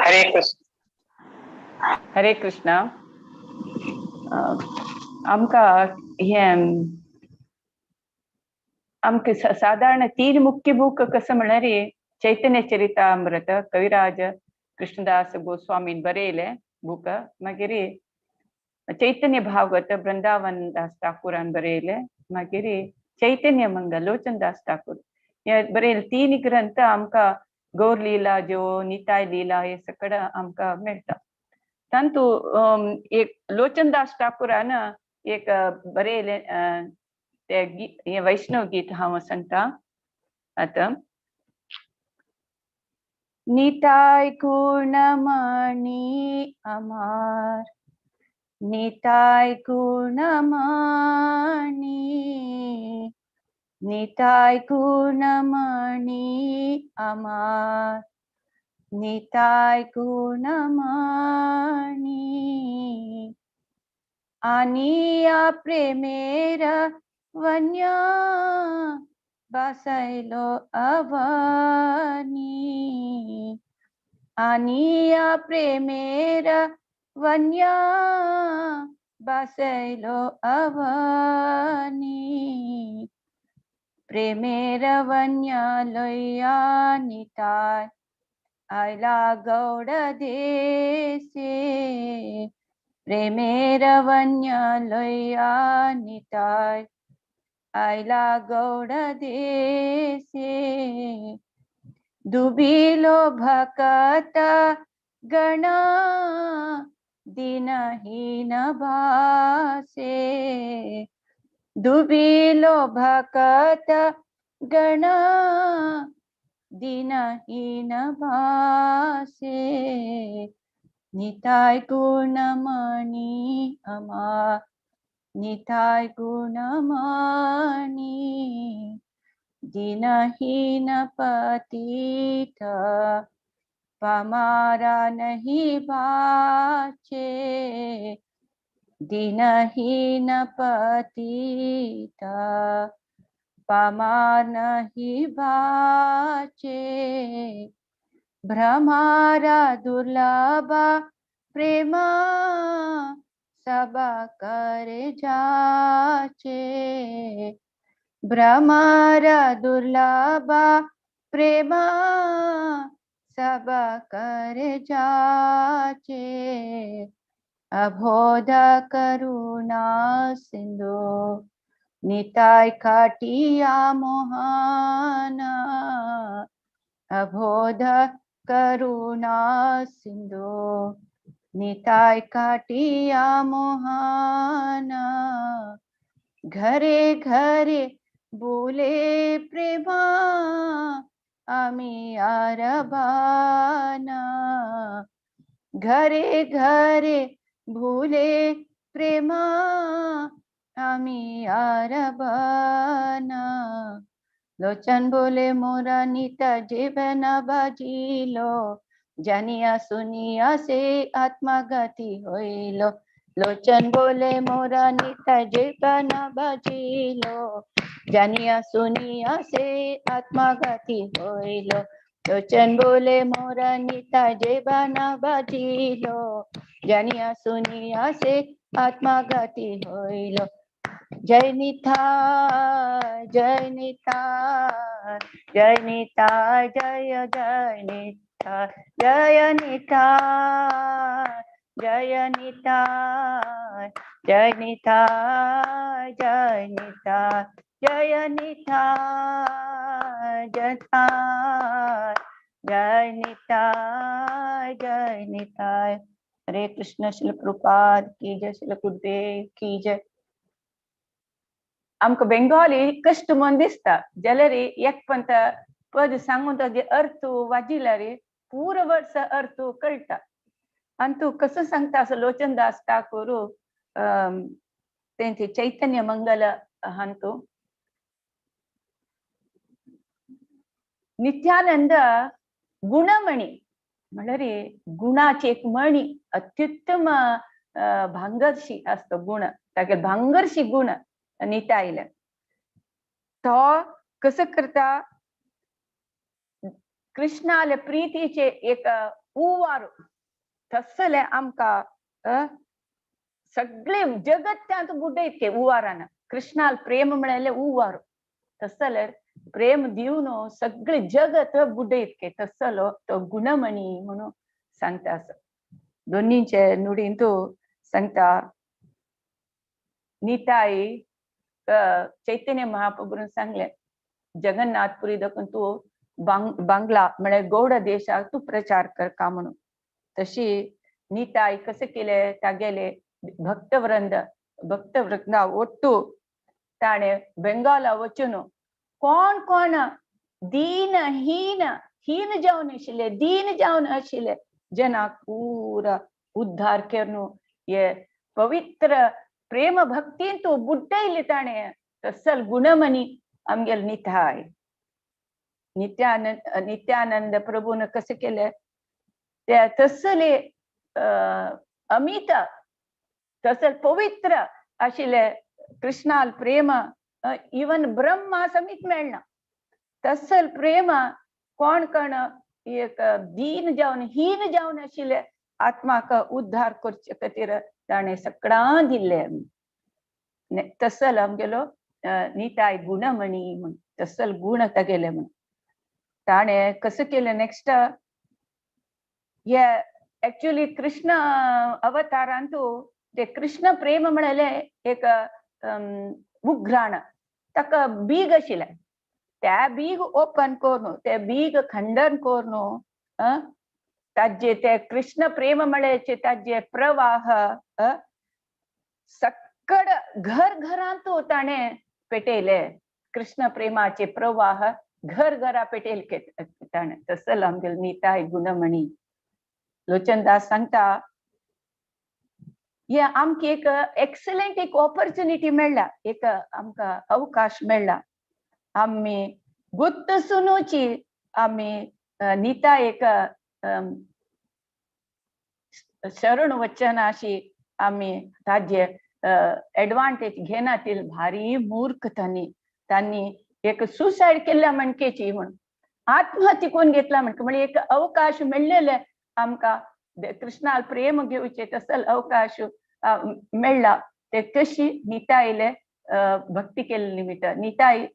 हरे कृष्ण. हरे कृष्णा. आमकां हें आमकां सादारण तीन मुख्य बूक कसं म्हणल्यार चैतन्य चरितामृत कविराज कृष्णदास गोस्वामीन बरयलें बूक, मागीर चैतन्य भागवत वृंदावन दास ठाकूरान बरयलें, मागीर चैतन्य मंगल लोचन दास ठाकूर हे बरयले. तीन ग्रंथ आमकां गौर लीला ज्यो निताय लीला हे सगळं आमकां मेळटा. तांतू एक लोचन दास ठाकूरान एक बरयलें ते हे वैष्णव गीत हांव सांगता आतां. निताय गुणमणी अमार, निताय गुणमणी, निताय गुणमणी अमार, निताय गुणमणी. आनिया प्रेमेर वन्या बसैलो अवनी, आनिया प्रेमेर वन्या बसैलो अवनी. प्रेमेर वन्या लया निताय आयला गौड देसे, प्रेमेर वन्या लया निताय आयला गौड देसे. दुबिलो भकत गण दिनहीन भासे, दुबिलो भकत गण दिनहीन भासे. निताय गुणमणी अमा, निताय गुणमणी, दिनहीन पतित पमारा नहीं बाचे, दिनहीन पतित पमार नहीं बाचे. भ्रमारा दुर्लभ प्रेमा सबा कर जाचे, भ्रमारा दुर्लभ प्रेमा सबा कर जाचे. अबोध करुणा सिंधु निताय खाटिया मोहना, अबोध करुणा सिंधु निताय काटिया मोहना. घरे घरे बोले प्रेमा आमी आरबाना, घरे घरे भूले प्रेमा आमी आरबाना. लोचन बोले मोरा निता जीवन बाजिलो, जानिया सुनिया से आत्मगति होइलो. लोचन बोले मोरा निता जीवन बाजिलो, जानिया सुनिया से आत्मगति होइलो. लोचन बोले मोरा निता जीवन बाजिलो, जानिया सुनिया से आत्मगति होइलो. जय निताय जय निताय जय निताय जय जय निताय जय निताय जय निताय जय निताय जय निताय जय निताय जय जय निताय जय निताय. हरे कृष्ण. श्रील प्रभुपाद की जय, श्रील गुरुदेव की जय. आमकां बेंगॉली कश्ट म्हूण दिसता जाल्यार एक पंत पद सांगून ताजे अर्थ वाजिल्यार पुरो वर्स अर्थ कळटा. आनी तूं कसो सांगता असो लोचन दास ठाकूर तेंचे चैतन्य मंगल हांतू नित्यानंद गुणमणी म्हणल्यार गुणाची एक मणी अत्युत्तम भांगरशी आसता गुण, तागे भांगरशी गुण नितायले. तो कसो करता कृष्णाले प्रीतीचे एक उवार तसले आमकां सगळे जगत्यांत बुडयतके उवारान कृष्णाल प्रेम म्हळ्यार उवार तसले प्रेम दिवन सगळे जगत बुडयतके तसलो तो गुणमणी म्हणून सांगता. दोन्हीचे नुडींतू सांगता निताई चैतन्य महाप्रभून सांगले जगन्नाथपुरी दखून तूं बांगला म्हळ्यार गौड देशाक तूं प्रचार करका म्हणून. तशी निताई कशें केलें तागेले भक्तवृंद भक्तवृंदा ಒಟ್ಟು ताणें बेंगाला वचून कोण कोण दीन हीन हीन जावन आशिल्ले दीन जावन आशिल्ले जनाक पूरा उद्धार करून हे पवित्र प्रेम भक्तींतू बुड्डयले ताणें. तसल गुणमणी आमगेले निताय नित्यानंद नित्यानंद प्रभून कशें केलें ते तसले अमित तसल पवित्र आशिल्ले कृष्णाल प्रेम इवन ब्रह्मा समीत मेळना तसल प्रेम कोण कोण एक दीन जावन हीन जावन आशिल्ले आत्माक उद्धार करचे खातीर ताणें सगळ्यां दिल्ले. तसल आमगेलो निताय गुणमणी म्हण तसल गुण तागेले म्हण ताणें कसं केलें नेक्स्ट हे एक्चुअली कृष्ण अवतारांतू ते कृष्ण प्रेम म्हळ्यार एक उग्राण ताका बीग आशिल्लें त्या बीग ओपन करून ते बीग खंडन करून ताजे ते कृष्ण प्रेम म्हळ्याचे ताजे प्रवाह सक्कड घर घरांतू ताणें पेटयले. कृष्ण प्रेमाचे प्रवाह घर घरा पेटयले ताणें. तसल आमगेलो निताय गुणमणी. लोचनदास सांगता हे आमकां एक एक्सलंट एक ऑपॉर्च्युनिटी मेळ्ळा, एक आमकां अवकाश मेळ्ळा. आमी गुत्त सुनूची आमी निता एक शरण वचन अशी आमी ताजे एडवांटेज घेना तील भारी मूर्ख तांणी तांणी एक सुसायड केल्ल्या म्हणकेची म्हण आत्महत्या कोण घेतला म्हणके म्हणजे एक अवकाश मेळ्ळेले आमकां कृष्णाल प्रेम घेवचे तसल अवकाश मेळ्ळा. ते कशी नितायले भक्ती केल्ले निमित्त निताई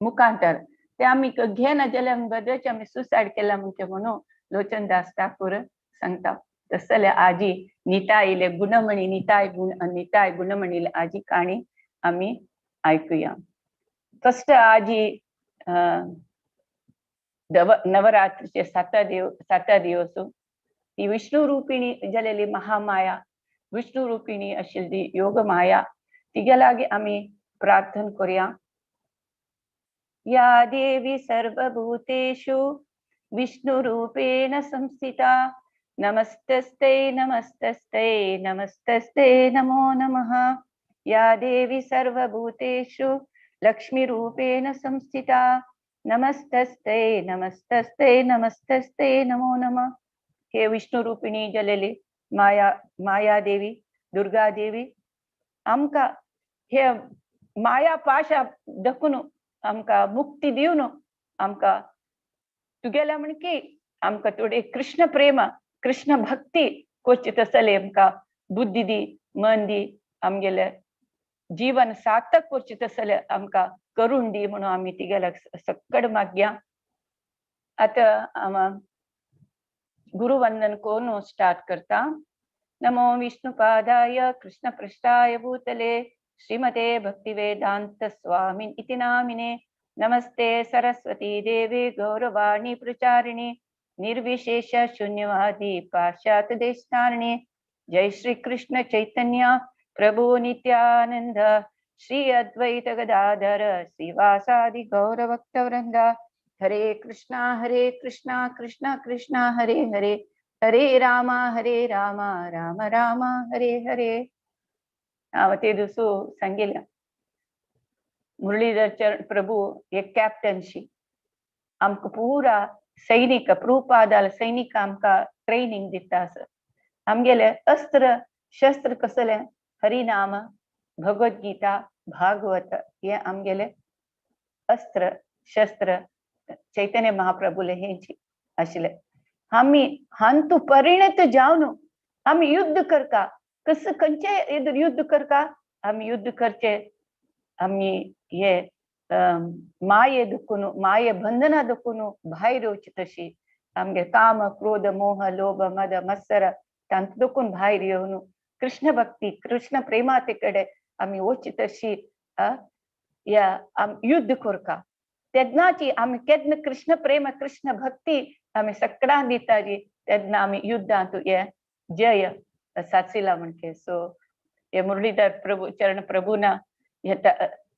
मुखांतर ते आमी घेना जाल्यार बरेच आमी सुसायड केला म्हणचे म्हणून लोचनदास ठाकूर सांगता. तसले आजी निताईले गुणमणी निताय गुण निताय गुणमणी आजी काणी आमी आयकुया. फर्स्ट आजी नवरात्रीचे साता दिवस ती विष्णू रूपिणी जालेली महामाया विष्णू रूपिणी आशिल्ली योगमाया तिगे लागीं आमी प्रार्थना करुया. या देवी सर्वभूतेषु विष्णुरूपेण संस्थिता नमस्तस्ते नमस्तस्ते नमस्तस्ते नमो नमः. या देवी सर्वभूतेषु लक्ष्मीरूपेण संस्थिता नमस्तस्ते नमस्तस्ते नमस्तस्ते नमो नमः. हे विष्णुरूपिणी जलेली माया माया देवी दुर्गा देवी आमकां हे माया पाशा दखून आमकां मुक्ती दिवन आमकां तुगेल्या म्हण की आमकां थोडे कृष्ण प्रेम कृष्ण भक्ती कोची तसले आमकां बुद्धी दी मन दी आमगेले जीवन सार्थक करचें तसले आमकां करून दी म्हणून आमी तिगेल्या सक्कड मागया. आतां गुरुवंदन करून स्टार्ट करता. नमो विष्णुपादाय कृष्ण पृष्ठाय भूतले श्रीमते भक्तिवेदांत स्वामिन् इति नामिने. नमस्ते सरस्वती देवी गौरवाणी प्रचारिणी निर्विशेष शून्यवादी पाश्चात्य देशतारिणी. जय श्री कृष्ण चैतन्य प्रभु नित्यानंद श्री अद्वैत गदाधर श्रीवासादि गौरभक्तवृंद. हरे कृष्णा कृष्णा कृष्णा हरे हरे हरे रामा राम राम हरे हरे. हांव ते दिवसू सांगिल्लें मुरलीधर चरण प्रभू एक कॅप्टनशी आमकां पुरा सैनिक प्रभुपादाल सैनिक आमकां ट्रेनिंग दिता आसा. आमगेले अस्त्र शस्त्र कसले हरिनाम भगवद्गीता भागवत हे आमगेले अस्त्र शस्त्र चैतन्य महाप्रभूले हेंची आशिल्ले. आमी हांतू परिणत जावन आमी युद्ध करका. कस खंयचे युद्ध करका? आमी युद्ध करचे, आमी हे माये दुखून, माये बंधना दुखून भायर येवची तशी आमगे काम क्रोध मोह लोभ मद मत्सर तांत दुखून भायर येवन कृष्ण भक्ती कृष्ण प्रेमाते कडेन आमी वची तशी या युद्ध करका. तेन्नाची आमी केन्ना कृष्ण प्रेम कृष्ण भक्ती आमी सगळ्यांक दिताली तेन्ना आमी युद्धांत हे जय साचिला म्हणके. सो हे मुरलीधर प्रभू चरण प्रभूना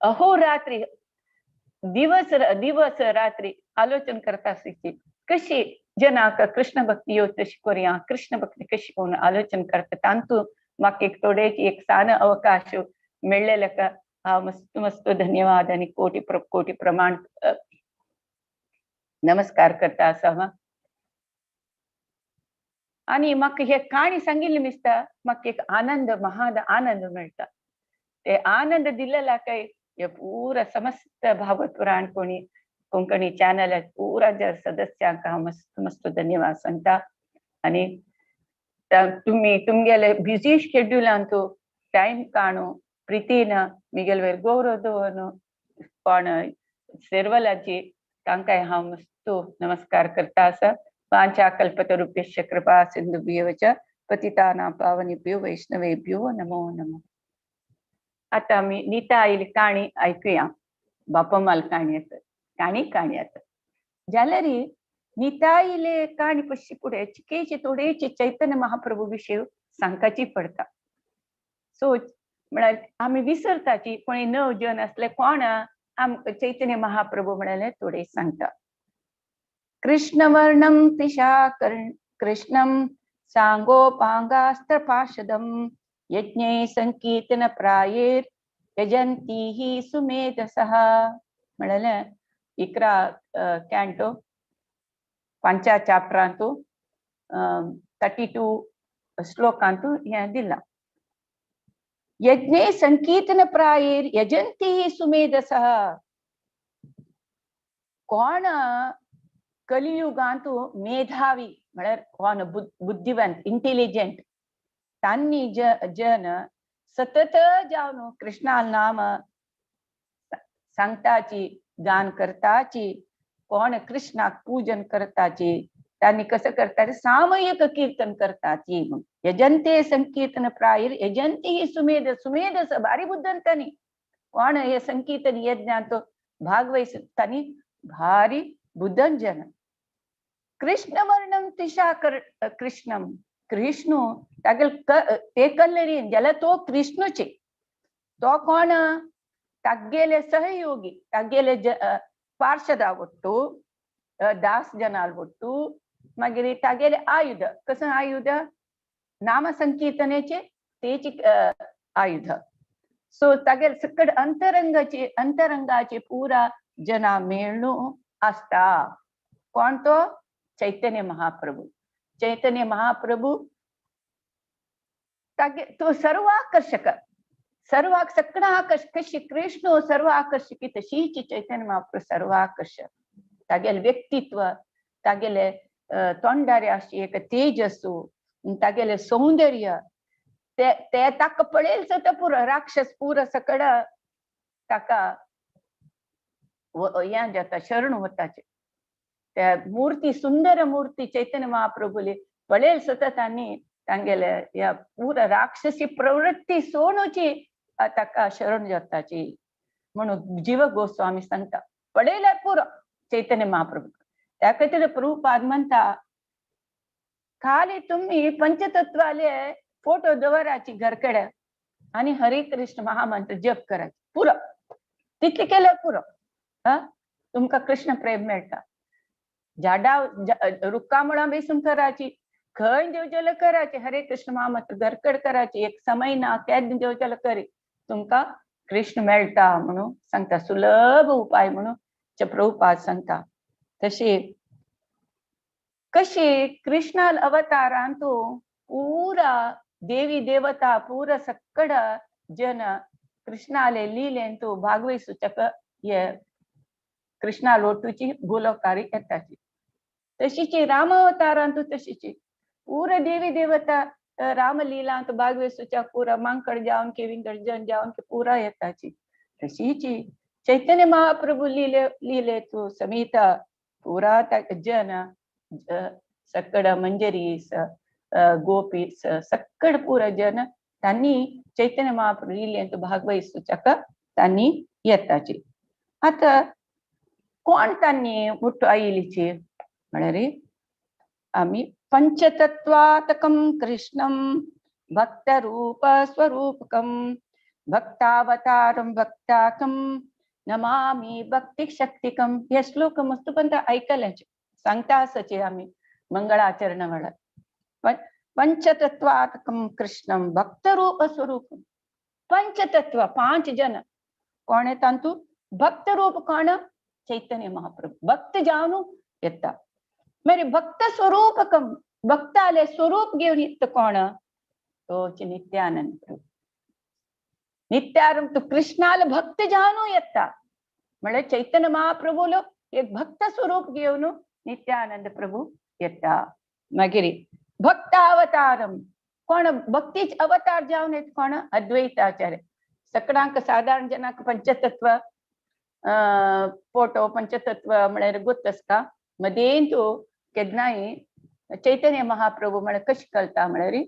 अहोरात्री दिवस दिवस रात्री आलोचन करता आसची कशी जनाक कृष्ण भक्ती येव तशी करुया, कृष्ण भक्ती कशी करून आलोचन करता. तांतू म्हाका एक थोडेची एक सान अवकाश मेळ्ळेले का हांव मस्त मस्त धन्यवाद आनी कोटी कोटी प्रमाण नमस्कार करता आसा. हांव आनी म्हाका हे काणी सांगिल्ली दिसता, म्हाका एक आनंद महाद आनंद मेळटा. ते आनंद दिलेला काय हे पुरा समस्त भागवत पुराण कोणी कोंकणी चॅनल पुरा सदस्यांक हांव मस्त मस्त धन्यवाद सांगता. आनी तुमी तुमगेले बिजी शेड्युलांतू टायम काणू प्रितीन मिगेल वेर गौरव दवरून कोण सेरवलाची तांकांय हांव मस्त नमस्कार करता आसा. वांछा कल्पतरुभ्यश्च कृपा सिंधुभ्यो च पतितानां पावनेभ्यो वैष्णवेभ्यो नमो नमः. आता आमी नीता आयली काणी आयकुया, बापमाल काणी आसा, काणी काणी आसा. जाल्यार निताईले काणी पश्ची फुडें चिकेचे थोडेचे चैतन्य महाप्रभू विशय सांगपाची पडटा. सो म्हळ्यार आमी विसरताची कोणी नव जन आसले कोण आम चैतन्य महाप्रभू म्हळ्यार थोडे सांगता. कृष्णवर्णं तिशा कृष्णं सांगोपांगास्त्रपार्षदं यज्ञे संकीर्तन प्रायेर यजंती ही सुमेधसः. म्हळ्यार 11 कॅन्टो 5 चॅप्टरांतू 32 श्लोकांतू हें दिलां. यज्ञे संकीर्तन प्रायेर यजंती ही सुमेधसः. कोण कलियुगांतू मेधावी म्हळ्यार कोण बुद्धिवंत इंटेलिजंट तांनी जन सतत जावन कृष्णा नाम सांगताची गान करताची कोण कृष्णाक पूजन करताची तांनी कसं करताची सामयिक कीर्तन करताची. यजंते संकीर्तन प्रायर यजंती ही सुमेध सुमेध भारी बुद्धंतानी कोण हे संकीर्तन यज्ञांत भागवैस तांनी भारी बुद्धन जन. कृष्णवर्णम तिशा कृष्णम कृष्णू तागेल ते कल्लेरी जाल्यार तो कृष्णूचे तो कोण तागेले सहयोगी तागेले पार्षदा ಒಟ್ಟು दास जनाल ಒಟ್ಟು मागीर तागेले आयुध कसं आयुध नाम संकीर्तनेचे तेची आयुध. सो तागेले सकट अंतरंगाचे अंतरंगाचे पुरा जना मेळणू आसता. कोण तो चैतन्य महाप्रभू. चैतन्य महाप्रभू तागे तो सर्व आकर्षक सर्व सगळं आकर्षक कशी कृष्ण सर्व आकर्षक तशीच चैतन्य महाप्रभू सर्व आकर्षक. तागेले व्यक्तित्व तागेले तोंडारे अशी एक तेजस्सू तागेले सौंदर्य ते ते ताका पळयल सुद्दां पुरो राक्षस पुरो सगळं ताका हें जाता शरण वताचे. त्या मूर्ती सुंदर मूर्ती चैतन्य महाप्रभूली पळयल सुद्दां तांणी तांगेले ह्या पुरा राक्षसी प्रवृत्ती सोडूची ताका शरण जाताची म्हणून जीव गोस्वामी सांगता. पळयल्यार पुरो चैतन्य महाप्रभू. त्या खातीर प्रभुपाद म्हणता खाली तुम्ही पंचतत्वाले फोटो दवराची घरकडे आणि हरे कृष्ण महामंत्र जप करायचे पुरो. तितले केल्यार पुरो हा तुमकां कृष्ण प्रेम मेळटा. झाडा रुक्का मुळां बेसून करायची खंय जेवजेल करायचे हरे कृष्ण महामंत्र घरकड करायची एक समय ना केन्ना जेवजेल करी तुमकां कृष्ण मेळटा म्हणून सांगता. सुलभ उपाय म्हणून प्रभुपाद सांगता. तशी कशी कृष्णाल अवतारांतू पुरा देवी देवता पुरा सगळं जन कृष्णाले लीलेंतू भागवैसूचक हे कृष्णा लोटूची गोलोकारी येताची. तशीची रामावतारांतू तशीची पूरा देवी देवता रामलीलांत भागवेसूच्या पुरा मांकड जावन के विंगड जन जावन के पुरा येताची. तशीची चैतन्य महाप्रभू लीले लीले तू समिता पुरा जन सकड मंजरी गोपी सकड पुरा जन तांनी चैतन्य महाप्रभू लीलेंत भागवयसूच्याक तांनी येताची. आतां कोण तांनी मुट्टू आयिलीची म्हळ्यार आमी पंचतत्वात्मकं कृष्णं भक्तरूप स्वरूपकं भक्तावतारं भक्ताकं नमामि भक्तिशक्तिकं. हे श्लोक मस्तपंत ऐकल्याचे सांगता आसाचे आमी मंगळाचरण वेळार. पंचतत्वात्मकं कृष्णं भक्तरूप स्वरूपं. पंचतत्व पांच जन कोण तांतू भक्तरूप कोण चैतन्य महाप्रभू भक्त जावनु येता. मागीर भक्त स्वरूपकम भक्ताले स्वरूप घेवन येता कोण तोच नित्यानंद प्रभू. नित्यानंद कृष्णाल भक्त जावनु येता म्हळ्यार चैतन्य महाप्रभूलो एक भक्त स्वरूप घेवन नित्यानंद प्रभू येता. मागीर भक्त अवतारम कोण भक्तीच अवतार जावन येता कोण अद्वैताचार्य. सकडांक साधारण जनांक पंचतत्व फोटो पंचतत्व म्हळ्यार गोत आसता. मदेंतू केन्नाय चैतन्य महाप्रभू म्हळ्यार कशें कळटा म्हळ्यार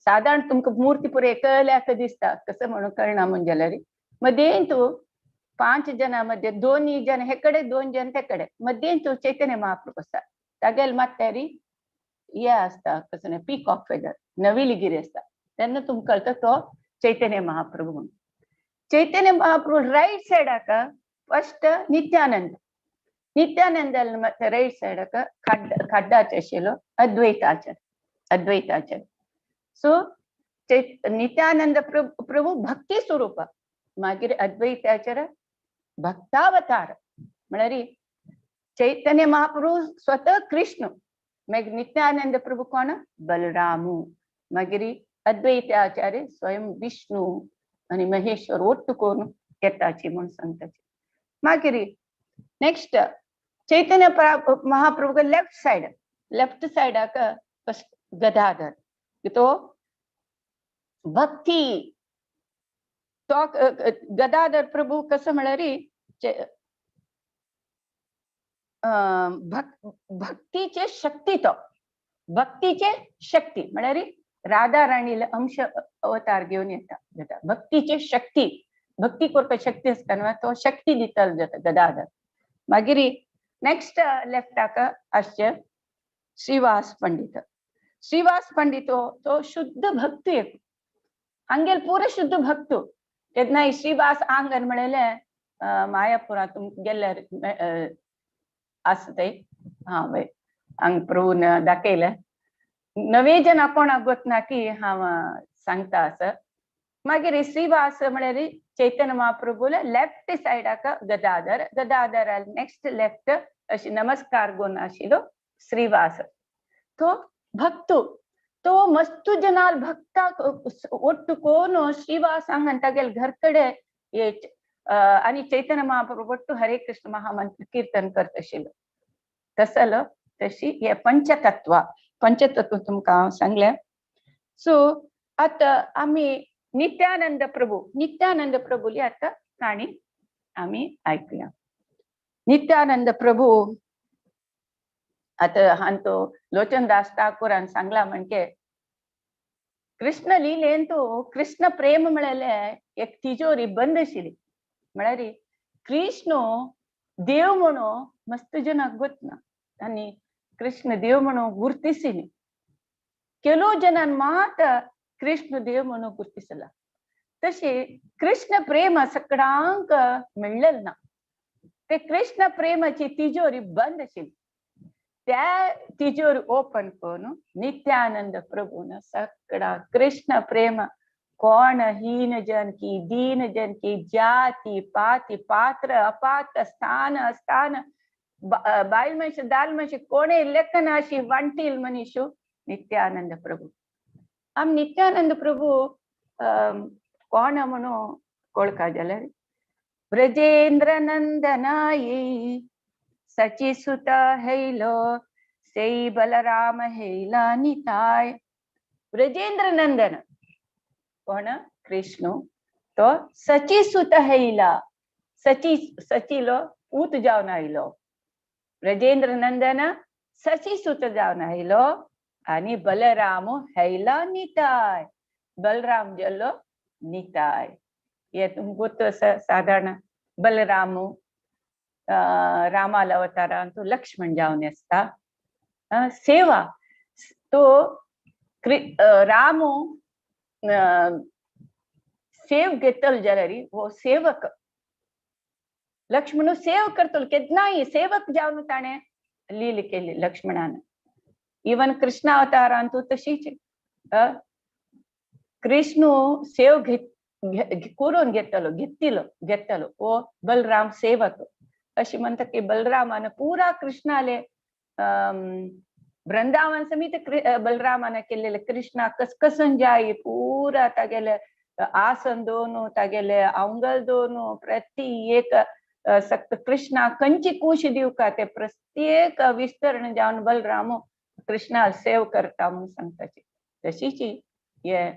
साधारण तुमकां मूर्ती पुरो एकल्याक दिसता कसं म्हणून कळना म्हण जाल्यार मदेंतू पांच जनां मध्ये दोन जन हे कडे दोन जन ते कडे मदेंतू चैतन्य महाप्रभू आसता. तागेले माथ्यारी हे आसता कसं पीकॉक फेदर नविलगिरी आसता तेन्ना तुमकां कळटा तो चैतन्य महाप्रभू म्हणून. चैतन्य महाप्रभू रायट सायडाक फस्ट नित्यानंद. नित्यानंद रैट सायडाक खड्डाचे आशिल्लो अद्वैताचार्य. अद्वैताचार्य सो नित्यानंद प्रभू भक्ती स्वरूप. मागीर अद्वैताचार्य भक्तावतार म्हळ्यार चैतन्य महाप्रभू स्वतः कृष्ण. मागीर नित्यानंद प्रभू कोण बलरामू. मागीर अद्वैताचार्य स्वयं विष्णू आनी महेश्वर ಒಟ್ಟು करून येताची म्हूण सांगताची. मागीर next Chaitanya Mahaprabhu left side left सायडाक फस्ट गदाधर तो भक्ती तो गदाधर प्रभू कसं म्हळ्यार भक्तीचे शक्ती तो भक्तीचे शक्ती म्हळ्यार राधा राणीला अंश अवतार घेवन येता. भक्तीचे शक्ती भक्ती करपाक शक्ती आसता न्हू तो शक्ती दितलो जाता गदाधर. मागीर नेक्स्ट लेफ्टाक आसचे श्रीवास पंडित. श्रीवास पंडित तो शुद्ध भक्त एक हांगेल पुरो शुद्ध भक्त. तेन्ना श्रीवास आंगन म्हणलें मायापुरांत तुमकां गेल्यार आसा ते हां वय हांगा प्रभून दाखयलें नवे जना कोणाक गोत ना की हांव सांगता आसा. मागीर श्रीवास म्हळ्यार चैतन्य महाप्रभूले लेफ्ट सायडाक गदाधर. गदाधर नेक्स्ट लेफ्ट अशी नमस्कार गोन आशिल्लो श्रीवास. तो भक्त तो मस्तू जनाल भक्ताक ಒಟ್ಟು ಕೋನು ಶ್ರೀವಾಸ ಹಂಗಂತಾಗೆಲ್ घर कडे आणि चैतन्य महाप्रभू ಒಟ್ಟು हरे कृष्ण महामंत्र कीर्तन करत आशिल्लो. तसलो तशी हे पंचतत्व पंचतत्व तुमकां हांव सांगलें. सो आतां आमी नित्यानंद प्रभू नित्यानंद प्रभूली आतां काणी आमी आयकुया. नित्यानंद प्रभू आतां हांतो लोचनदास ठाकूरान सांगला म्हणजे कृष्ण लीलेंतू कृष्ण प्रेम म्हळेले एक तिजोरी बंद आशिल्ली. म्हळ्यार कृष्ण देव म्हणून मस्त जनाक गोत ना आनी कृष्ण देव म्हणून गुर्तिसिनी. ಕೆಲವು ಜನ ಮಾತ್ರ ಕೃಷ್ಣ ದೇವ್ म्हणून ಗುರ್ತಿಸಲ್ಲ. तशी कृष्ण प्रेम सकडांक मेळ्ळेल ना. ते कृष्ण प्रेमाची तिजोरी बंद आशिल्ली. त्या तिजोरी ओपन करून नित्यानंद प्रभून सगळा कृष्ण प्रेम कोण हीन जन की दीन जन की जाती पाती पात्र अपात्र स्थान स्थान बायल मनीस दाल मनीस कोणे लेखन अशी वांटील मनीषू नित्यानंद प्रभू. आम नित्यानंद प्रभू कोण म्हणून कोळका जाल्यार ब्रजेंद्र नंदनाई सचिसुत हैलो सेई बलराम हेला निताय. ब्रजेंद्र नंदन कोण कृष्ण तो सची सुत हेला, सची सचीलो पूत जावन आयलो. ब्रजेंद्र नंदन सची सुत जावन आयलो आनी बलराम हेला निताय, बलराम जल्लो निताय. हे तुमकां गोत्त आसा सादारण बलराम रामाल अवतारान तो लक्ष्मण जावन आसता. सेवा तो रामू सेव घेतलो जाल्यार हो सेवक लक्ष्मण सेव करतलो केन्नाय सेवक जावन ताणें लील केली लक्ष्मणान. इवन कृष्ण अवतारान तूं तशीच कृष्ण सेव करून घेतलो घेतिलो घेतलो हो बलराम सेवक. अशी म्हणटा की बलरामान पुरा कृष्णाले वृंदावन समेत बलरामान केलेले कृष्णा कसकसन जाय पुरा तागेले आसन दोन तागेले अंगल दोन प्रति एक सक्त कृष्णा कंची कुश दिवका ते प्रत्येक विस्तरण जावन बलराम कृष्णा सेव करता म्हणून सांगताची. तशीच हे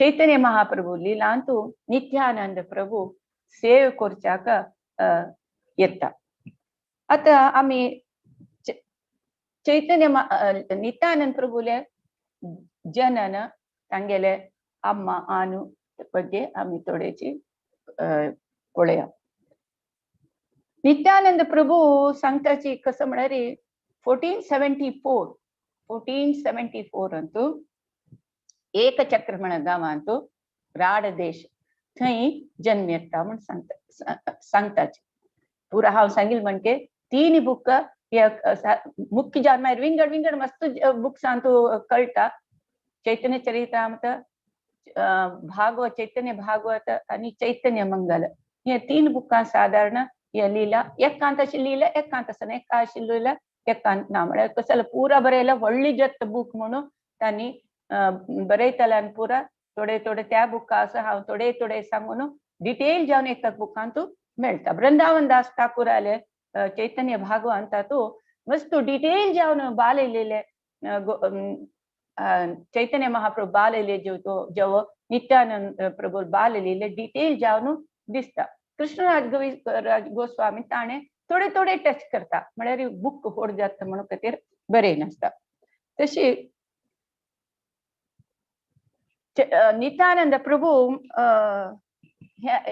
चैतन्य महाप्रभु लीलांतु नित्यानंद प्रभु सेव करच्याक येता. आता आमी चैतन्य नित्यानंद प्रभुले जनन तांगेले अम्मा आनु ಬಗ್ಗೆ आमी थोडेची पळया. नित्यानंद प्रभु सांगताची कसं म्हळ्यार 1474 अंतू एकचक्र म्हण गांवांतू राड देश थंय जन्म येता म्हण सांगताची. पुरा हांव सांगील म्हणजे तीन बुक मुख्य जावन मागीर विंगड विंगड मस्त बुक्सांतू कळटा. चैतन्य चरितामृत, भागवत, चैतन्य भागवत आनी चैतन्य मंगल हे तीन बुकां सादारण हे लीला एकांत अशी लीला एकांत आसना, एका अशी लीला एकांत ना. म्हळ्यार कसं पुरा बरयला व्हडली जत्त बूक म्हणून तांणी बरयतले आनी पुरा थोडे थोडे त्या बुका आसा हांव थोडे थोडे सांगून डिटेल जावन एक बुकांतू मेळटा. वृंदावन दास ठाकूराले चैतन्य भागवतांतू मस्त डिटेल जावन बालयलेले चैतन्य महाप्रभु बालयले जव नित्यानंद प्रभु बालयलेले डिटेल जावन दिसता. कृष्णराज गोस्वामी ताणें थोडे थोडे टच करता म्हळ्यार बूक व्हड जाता म्हणून खातीर बरें नासता. तशी नित्यानंद प्रभु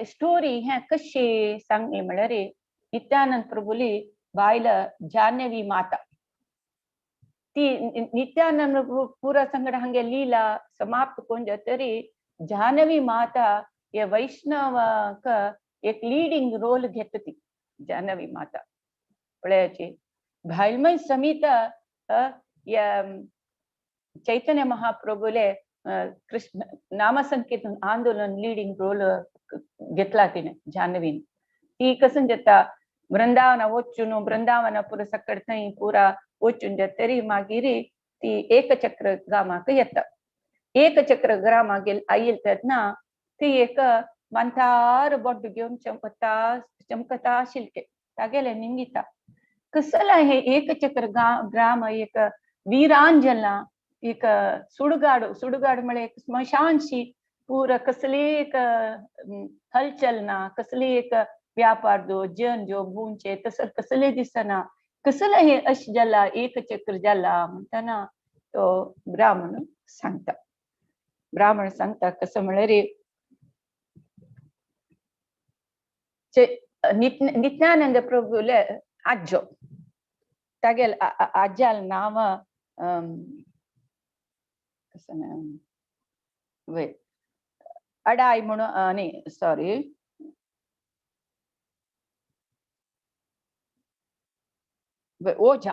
स्टोरी हें कशी सांगली म्हळ्यार नित्यानंद प्रभुली बायल जाह्नवी माता ती नित्यानंद प्रभु पुरा संगड हांगे लीला समाप्त करून जातरी जाह्नवी माता हे वैष्णवाक एक लीडिंग रोल घेता ती जाह्नवी माता. पळयाची भायलमय समित चैतन्य महाप्रभुले कृष्ण नामसंकीर्तन आंदोलन लीडिंग रोल घेतला तिने जाह्नवीन. ती कसं जाता वृंदावना वचून वृंदावना पुरा सकड थंय पुरा वचून जातरी मागीर ती एकचक्र ग्रामाक येता. एकचक्र ग्रामाक आयल तेन्ना ती एक मांतार बोट घेवन चमकता चमकता शिल्के तागेले निंगिता कसला हे एकचक्र ग्राम एक वीरांजना एक सुडगाड सुडगाड म्हळ्यार एक स्मशानशी पुरा कसली एक हलचल ना, कसली एक व्यापार जो जन जो भूंचे तसं कसले दिसना, कसलं हे अश जाला एकचक्र जाला म्हणताना तो ब्राह्मण सांगता. ब्राह्मण सांगता कसं म्हळ्यार नित्यानंद प्रभुले आज्जो तागेल आज्याल नाव कसं वे अडाय म्हणून न्ही सॉरी ओझा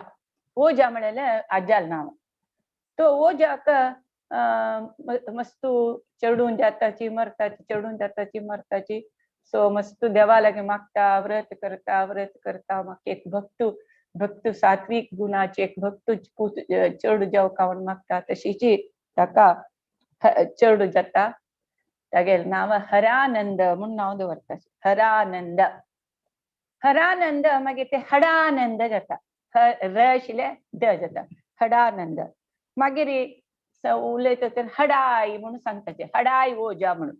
ओझा म्हळ्यार आज्याल नाव. तो ओझाक मस्तू चढून जाताची मरताची चढून जाताची मरताची. सो मस्त देवा लागी मागता व्रत करता व्रत करता. मागीर एक भक्त भक्त सात्विक गुणाचे एक भक्त पूत चेडू जावका म्हूण मागता तशीची ताका चेडू जाता. तागेलें नांव हरानंद म्हूण नांव दवरता. हरानंद हरानंद मागीर ते हडानंद जाता. र आशिल्ले the जाता हडानंद. मागीर उलयता तर हडाय म्हणून सांगताचे हडाय ओजा म्हणून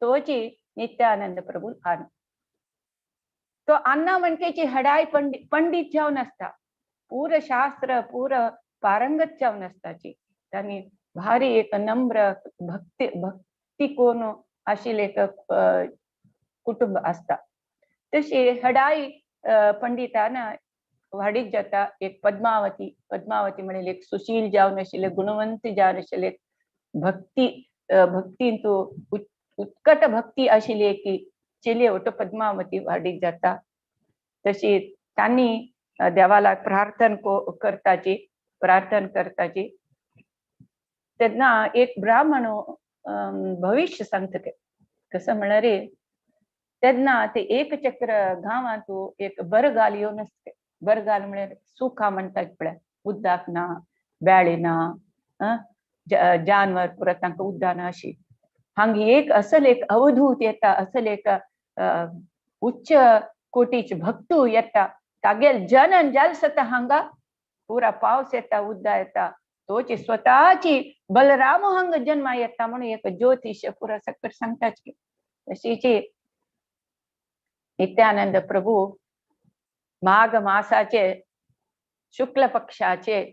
तोची नित्यानंद प्रभू आन. तो अन्ना म्हणकेची हडाय पंडित जावन आसता, पूर शास्त्र पूर पारंगत जावन आसताची. तांणी भारी एक नम्र भक्ती भक्ती कोण आशिल्लें एक कुटुंब आसता. तशी हडाई पंडितान वाडीत जाता एक पद्मावती. पद्मावती म्हणल्यार एक सुशील जावन आशिल्ले, गुणवंत जावन आशिल्ले, भक्ती भक्तींतू उत्कट भक्ती आशिल्ली एक चेली वट पद्मावती वाडीत जाता. तशी तांणी देवाला प्रार्थना करताची प्रार्थना करताची. तेन्ना एक ब्राह्मण भविष्य सांगता कसं म्हळ्यार तेन्ना ते एकचक्र गांवांत एक बरगाल येवन आसता. बरगाल म्हळ्यार सुखा म्हणटात पळय, उदक ना, बेळी ना, जानवर पुरा तांकां उदक ना अशी. हांगा एक असल एक अवधूत येता, असल एक उच्च कोटीचे भक्तू येता. तागेल जनन जाल सता हांगा पुरा पावस येता, उदक येता. तोची स्वतःची बलराम हांगा जन्मा येता म्हणून एक ज्योतिष पुरा सकट सांगताच. तशीची नित्यानंद प्रभू माघ मासाचे शुक्ल पक्षाचे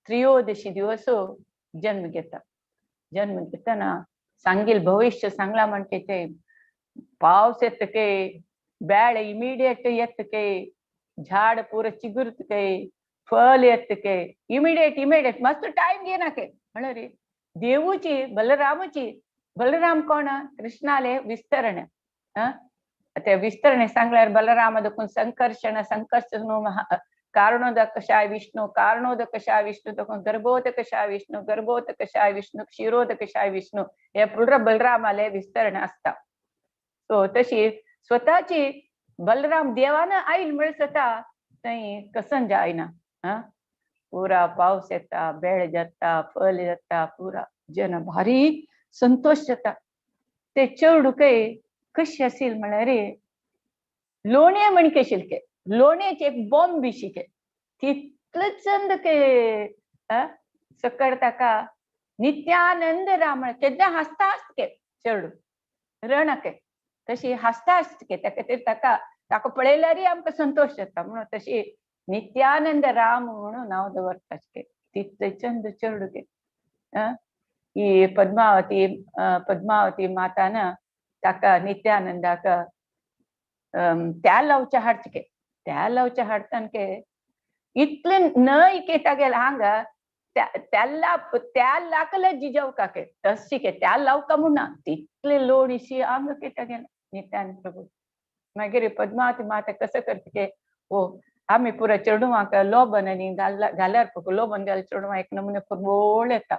त्रयोदशी दिवस जन्म घेता. जन्म घेताना सांगील भविष्य सांगला म्हणते ते पावस येत के, बेळ इमिडिएट येत के, झाड पुरा चिगुरत के, फल येत के, इमिडिएट इमिडिएट मस्त टाइम घेना के. म्हळ्यार देवूची बलरामची, बलराम कोण? कृष्णाले विस्तरण. ते विस्तरणे सांगल्यार बलराम देखून संकर्षण संकर्षण कारणोदकशाय विष्णू कारणोदकशाय विष्णू देखून गर्भोदकशाय विष्णू गर्भोदकशाय विष्णू क्षीरोदकशाय विष्णू हे पुरा बलरामाले विस्तरण असता. सो तशी स्वतःची बलराम देवान आईल म्हळ्यार स्वतः थंय कसन जायना. पुरा पावस येता, बेळ जाता, फल जाता, पुरा जन भारी संतोष जाता. ते चेडूं कशी असेल म्हळ्यार लोणे म्हणके शिलके, लोण्याचे एक बॉम्ब बी शिके तितले चंद के सकळ ताका नित्यानंद राम केन्ना हासता आसके चेडूं रणके तशी हासता आसके. त्या खातीर ताका ताका पळयल्यारय आमकां संतोष जाता म्हणून तशी नित्यानंद राम म्हणून नांव दवरता तितले चंद चेडूं. ही पद्मावती पद्मावती मातान ताका नित्यानंदाक त्या लावच्या हाडचे, त्या लावच्या हाडतान के इतले न्हय के तागेल हांगा त्याला त्या लाकले जिजाव काके तशी के त्या लावका म्हणना तितले लोणीशी आंग के तागेल नित्यानंद प्रभू. मागीर पद्मावती माता कसं करता के ओ आमी पुरा चेडवांक लोबन आनी घाल्यार लोबन घाल चेडवां एक नमुने फुरबोळ येता.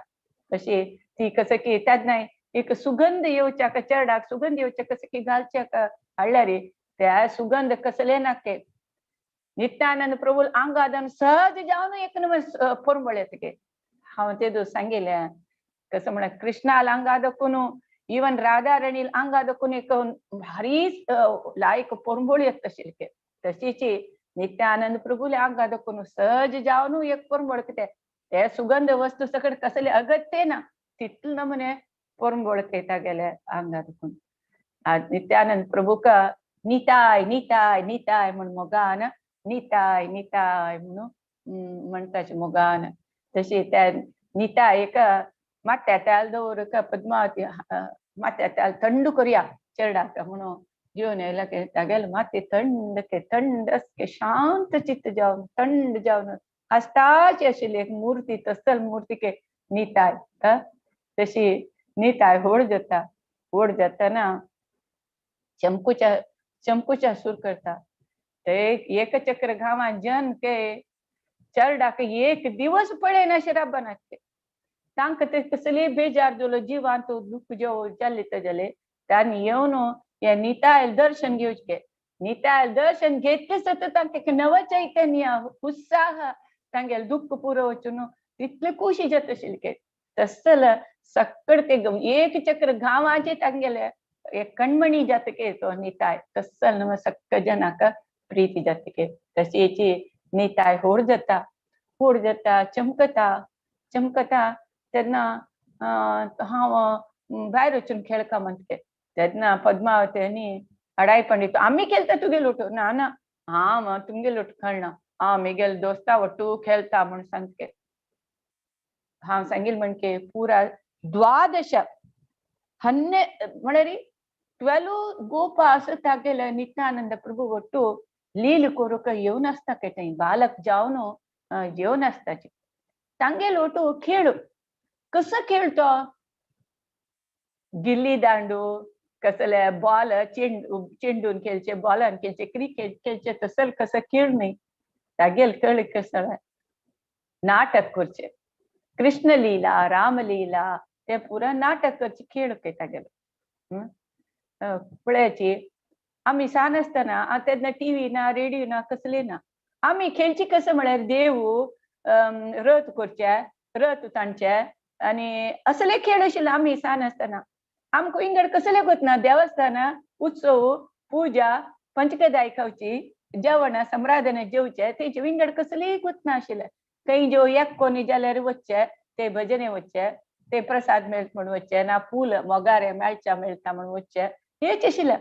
तशी ती कसं की तेन्ना एक सुगंध येवच्याक चेडाक सुगंध येवच्या कसं की घालच्याक हाडल्यार त्या सुगंध कसले नाके नित्यानंद प्रभू आंगादान सहज जावन एक नमुने फुरबळ येता के. हांव तेदो सांगिल्लें कसं म्हळ्यार कृष्णाल आंगा दाखोवन इवन राधा राणील आंगा दाखोवन एक भारी लायक पोरंबोळ येता आशिल्ले. तशीची नित्यानंद प्रभूले आंगा दाखोवन सहज जावन एक पोरंबोळ कितें ते सुगंध वस्तू सकट कसले अगत्य ना तितले नमुने पोरंबोळ येता गेले आंगा दाखोवन. नित्यानंद प्रभूक निताय निताय निताय म्हण मोगान निताय निताय म्हणून म्हणटाचे मोगान. तशी त्या निताय एक माथ्या तेल दवर पद्मावती माथ्या तेल थंड करुया चेडाक म्हणून घेवन येयला के तागेले माथें थंड के थंड के शांत चित्त जावन थंड जावन हासताची आशिल्ली एक मूर्ती तसल मूर्ती के निताय. तशी निताय व्हड जाता. व्हड जातना चमकुच्या चमकुच्या सूर करता. ते एकचक्र गांवांत जन के चेडाक एक दिवस पळयनाशे राबनासले. तांकां ते कसले बेजार जालो जिवांत दुख्ख जेव जाल्ले ताजेले तांणी येवन हे नितायल दर्शन घेवचें. नितायल दर्शन घेतले सत तांकां नव चैतन्य उत्साह तांगेले दुख्ख पुरो वचून तितले खुशी जाता आशिल्ले. तसल सकळ ते एक चक्र गांवाचे तांगेले एक कणमणी जातके तो निताय तसल सक्क जनाक प्रीती जातके. तशीची निताय होड जाता, होड जाता, चमकता चमकता. तेन्ना हांव भायर वचून खेळका म्हणटे. तेन्ना पद्मावती आनी अडाय पंडित आमी खेळता तुगे लोटो, ना ना हांव तुमगे लोट खेळना, हांव मेगेल दोस्ता वट्टू खेळता म्हूण सांगते. हांव सांगील म्हणके पुरा 12 हन्ने म्हळ्यार 12 गोपा असं तागेले नित्यानंद प्रभू ಒಟ್ಟು लील कोरुक येवन आसता के बालक जावन येवन आसताचे. तांगेल ಒಟ್ಟು खेळ कसो खेळतो, गिल्ली दांडू कसले बॉल चेंडू चेंडून खेळचे, बॉलान खेळचे, क्रिकेट खेळचे तसल कसं खेळ न्ही. तागेल खेळ कसं नाटक करचे, कृष्णलीला रामलीला ते पुरा नाटक करचे खेळ तागेलो. पळयाची आमी सान आसतना तेन्ना टीव्ही ना रेडिओ ना कसली ना, आमी खेळची कसं म्हळ्यार देव रथ करचे, रथ तांचे आनी असले खेळ आशिल्ले आमी सान आसतना. आमकां इंगड कसले गोतना देवस्थान उत्सव पूजा पंचकदाय खावची जेवण समराधने जेवचे तेचे विंगड कसलेय गोतना आशिल्ले. खंय जो एक कोणी जाल्यार वचचे ते भजने वचचे, ते प्रसाद मेळत म्हूण वचचे ना फूल मोगारे मेळच्या मेळटा म्हूण वचचे हेच आशिल्ले.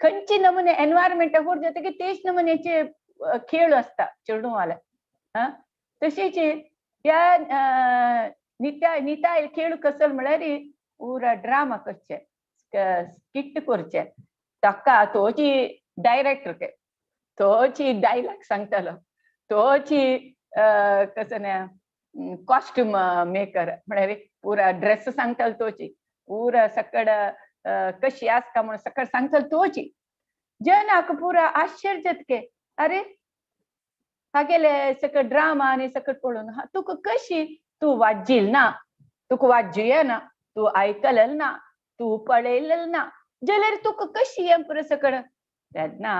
खंयचे नमुने एनवायरमेंट होड जाता की तेच नमुन्याचे खेळ आसता चेडूवाले. हा तशेंच ह्या नित्या निताय खेळ कसल म्हळ्यार पुरा ड्रामा करचे, स्किट करचे. ताका तोची डायरेक्टर के तोची डायलॉग सांगतालो, तोची कसं ना कॉस्ट्यूम मेकर म्हळ्यार पुरा ड्रेस सांगतालो तोची, पुरा सकड कशी आसता म्हणून सकड सांगतालो तोची. जनाक पुरा आश्चर्य जातके, अरे हागेले सकड ड्रामा आनी सकड पळोवन तुका कशी तूं वाजील ना, तुका वाजूया ना, तूं आयकलल ना, तूं पळयलल ना, जाल्यार तुका कशी हें पुरो सकड. तेन्ना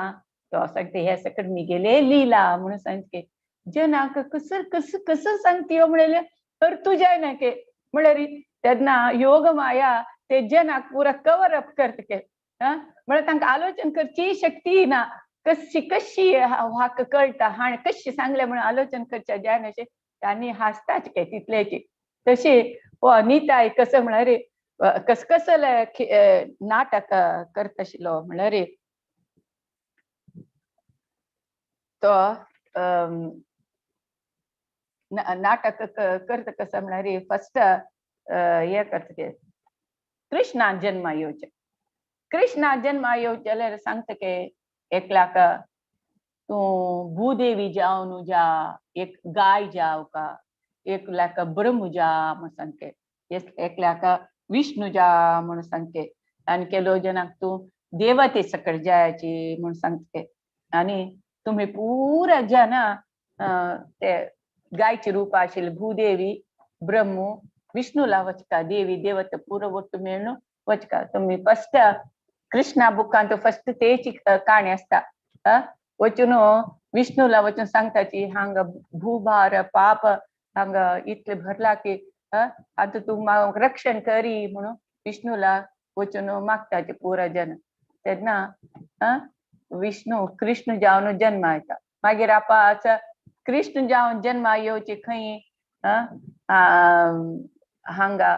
तो सांगता हे सकड मिगेले लीला म्हणून सांगते. जनाक कसं कसं कसं सांगती म्हणले तर तुझ्या ना के म्हळ्यार तेन्ना योग माया ते जनाक पुरा कवर अप करता के. म्हळ्यार तांकां आलोचन करची शक्ती ना, कशी कशी हाका कळटा हाणें कशी सांगलें म्हणून आलोचन करच्या जायना अशें तांणी हांसताच के तितलेची. तशी हो निताय कसं म्हळ्यार कस कसले नाटक करता आशिल्लो म्हळ्यार तो नाटक करता कसं म्हळ्यार फर्स्ट हे करता ते कृष्णा जन्मा येवचे. कृष्णा जन्मा येवचे जाल्यार सांगता की एकल्याक तूं भूदेवी जावन जा, एक गाय जाव का, एकल्याक ब्रह्म जा म्हूण सांगते, एकल्याक विष्णू जा म्हूण सांगते, आनी केलो जनाक तूं देवते सकट जायाची म्हूण सांगते. आनी तुमी पुरा जन ते गायची रूप आशिल्ले भूदेवी ब्रह्म विष्णूला वचका, देवी देवता पुरो ಒಟ್ಟು मेळून वचका. तुमी फर्स्ट कृष्णा बुकांत फर्स्ट तेची काणी आसता. वचून विष्णूला वचून सांगताची हांगा भूभार पाप हांगा इतले भरला की आतां तूं रक्षण करी म्हणून विष्णूला वचून मागताचे पुरा जन. तेन्ना विष्णू कृष्ण जावन जन्मा येता. मागीर आपाच कृष्ण जावन जन्मा येवचे खंय हांगा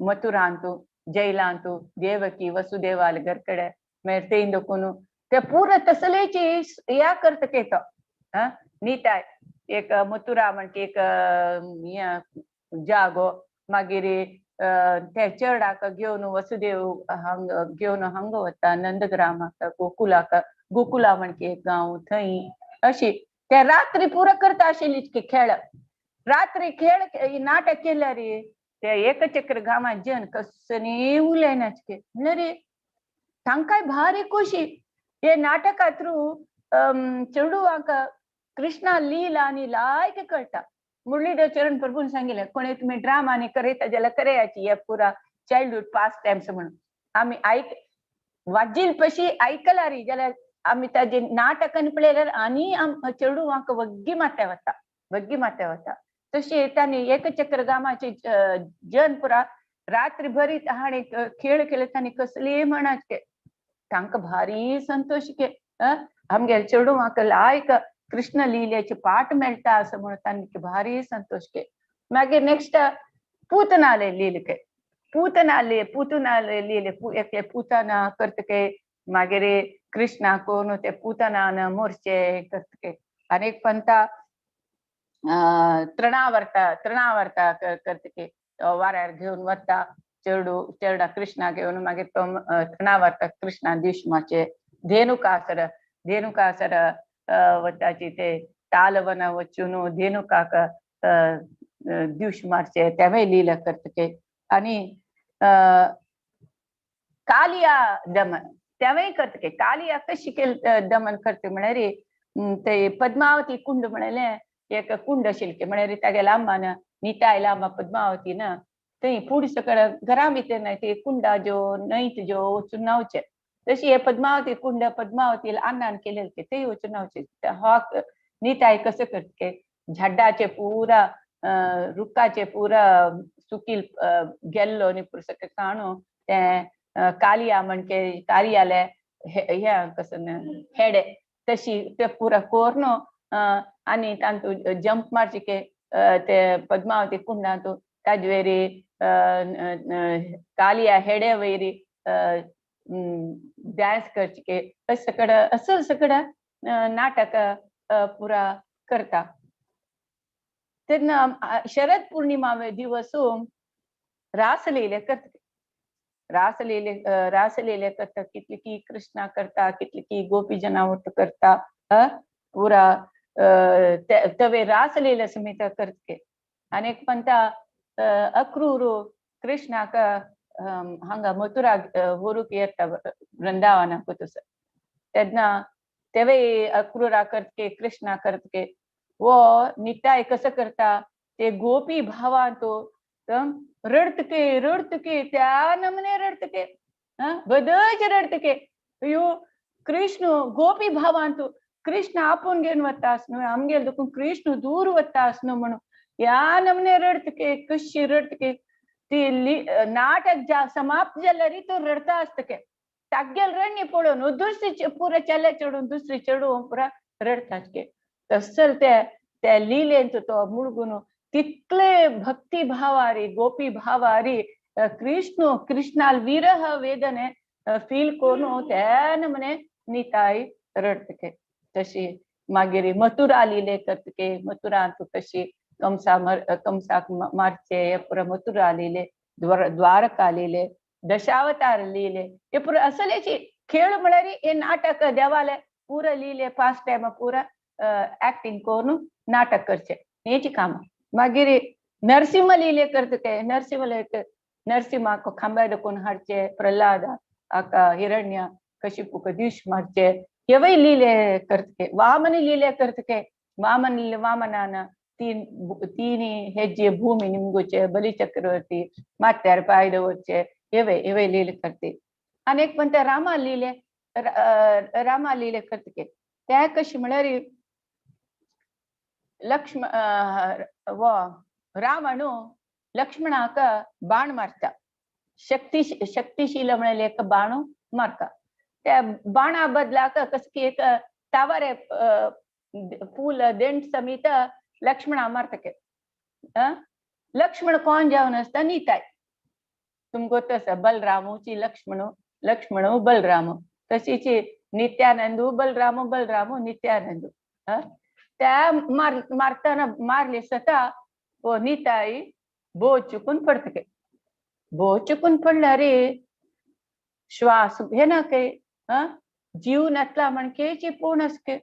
मथुरांतू जैलांतू देवकी वसुदेवाले घर कडेन मागीर ते दोकून ते पुरा तसलेची या करता केतो. निताय एक मथुरा म्हणटा एक जागो, मागीर ते चेरडाक घेवन वसुदेव हांग घेवन हांगा वता नंदग्रामाक गोकुलाक, गोकुला म्हणके एक गांव थंय अशी ते रात्री पुरा करता आशिल्ली खेळ. रात्री खेळ नाटक केल्यार ते एकचक्र गांवांत जन कसनी उलयनाचे म्हणल्यार तांकांय भारी खोशी. हे नाटका थ्रू चेडवांक कृष्णा लीला आनी लायक कळटा. मुरलीधर चरण प्रभून सांगितलें कोणी तुमी ड्रामा आनी करयता जाल्यार करयाची हे पुरा चायल्डहूड पास टायम्स म्हणून. आमी आयक वाजील पशी आयकला री जाल्यार आमी ताजे नाटकान पळयल्यार आनी चेडवांक वग्गी माथ्या वता, वग्गी माथ्या वता. तशें तांणी एकचक्र गामाचे जन पुरा रात्री भरीत हाणें खेळ केले तांणी कसलीय म्हणाचे तांकां भारी संतोश के आमगेले चेडवांक लायक कृष्ण लिलेचे पाठ मेळटा असं म्हणून तांकां भारी संतोष के. मागीर नेक्स्ट पूतनाले लिले, पूतनाले पूतनाले लिले, एकले पूतना करतके, मागीर कृष्णा कोण ते पूतनान मोर्चे करतके. आनी एक पंता तृणावर्ता तृणावर्ता करतके, वाऱ्यार घेवन वता चेडू चेडा कृष्णा घेवन, मागीर तो तृणावर्ता कृष्णा दिशमाचे. धेनुकासर धेनुकासर वताची ते तालवन वचून धेनुकाक दिवश मारचे, तेवय लीला करतके. आनी कालिया दमन तेवय करतके. कालिया कशी केल दमन करते म्हळ्यार ते पद्मावती कुंड म्हणलें एक कुंड आशिल्लें म्हळ्यार तागेल्या अम्मान नितायला अम्मा पद्मावती ना थंय फुडें सकळ घरा भितर न्हय ते कुंडा ज्यो न्हंयत ज्यो वचून न्हांवचें. तशी हे पद्मावती कुंड पद्मावती अन्नान केलें तेय वचून न्हांवचें. हो निताय कसं करतके झाडाचे पुरा रुखाचे पुरा सुकील गेल्लो न्ही पुरसक काणू तें कालिया म्हणके कालियाले हे कसं हेडे तशी ते पुरा कोर्न आनी तांतू जंप मारचे के ते पद्मावती कुंडांतू ताजे वयरी कालिया हेडे वयरी डांस करचे के अशें सगळं असं सगळं नाटक पुरा करता. तेन्ना शरद पूर्णिमा दिवस रासलीले करता, रासलीले रासलीले करता, कितली की कृष्णा करता, कितली की गोपी जनावट करता, पुरा तवे रासलीले समेत करते. आनी एक म्हणटा अक्रूर कृष्णाक हांगा मथुरा व्हरूंक येता वृंदावनाक तसो, तेन्ना तेवय अक्रूरा करतके कृष्णा करतके. वो निताय कसं करता ते गोपी भावान तो रडतके रडतके त्या नमने रडतके बदच रडतके. अयो कृष्ण गोपी भावान तो कृष्ण आपूण घेवन वता आसनो आमगेर देखून कृष्ण दूर वता आसनो म्हणून ह्या नमने रडतके कशी रडतके. ती नाटक ज्या समाप्त जाल्यार तो रडता आसतके, तागेल रडणी पळोवन दुसरी पुरा चेले चेडून दुसरी चेडूं पुरा रडताचके. तसल ते त्या लिलेंत तो मुळगून तितले भक्ती भावारी गोपी भावारी कृष्ण कृष्णाल विरह वेदने फील करून त्या नमने निताय रडतके. तशी मागीर मथुरा लिले करतके, मथुरांत कशी कंसा कंसाक मारचे हे पुरा मथुरा लिले, द्वारका लिले, दशावतार लिले, हे पुरा असलेची खेळ म्हळ्यार हे नाटक देवाले पुरा लिले फास्ट टायम पुरा ऍक्टिंग करून नाटक करचे हेची काम. मागीर नरसिंह लिले करतके, नरसिंह नरसिंहाक खांब्या दखून हाडचे, प्रल्हाद आका हिरण्य कशिपूक दिश मारचे, हेवय लिले करतके. वामन लिले करतके, वामन वामनान तीन तीन हेज्जे भूमी निमगुचे बली चक्रवर्ती माथ्यार पांय दवरचे, हेवय हेवय लिले करते. आनी एक म्हणटा रामा लिले रामा लिले करतके. ते कशें म्हळ्यार लक्ष्मण वो रावणू लक्ष्मणाक बाण मारता, शक्ती शक्तिशील म्हणलें एक बाण मारता. त्या बाणा बदलाक कसं की एक तावारे फूल देंट समेत लक्ष्मणा मारतके. लक्ष्मण कोण जावन आसता निताय तुमकां तसं बलरामूची लक्ष्मण लक्ष्मण बलराम, तशीच नित्यानंदू बलराम बलराम नित्यानंदू. त्या मारताना मारले सता वो निताई बो चुकून पडतके. बो चुकून पडला रे श्वास घेना के जीव नसला म्हणकेची पूर्ण असके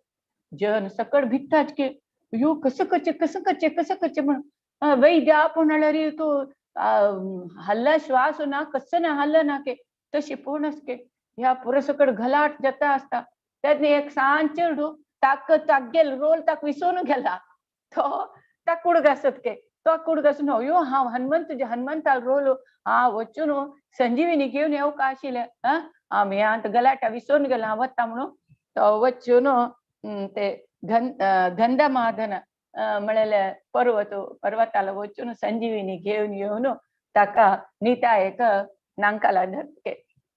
जन सकळ भित्ताच के यो कसं करचे कसं करचे कसं करचे म्हणून वैद्य आपण रे तो हल्ला श्वास ना कसं ना हल्ला ना के तशी पूर्ण असके ह्या पुरसकड घलाट जाता असता. त्यातनी एक सान चेडू ताक तागेल रोल ताक विसरून गेला तो ताक कुडगासत के तो कुडगासून यो हांव हनुमंत हनुमंताल रोल हा वचून संजीविनी घेवन येवंक आशिल्लें आमी आतां गलाटा विसरून गेला हांव वता म्हणून तो वचून ते गंधमादन म्हणलेले पर्वत पर्वताला वचून संजीविनी घेवन येवन ताका नितायक नांकाला धरके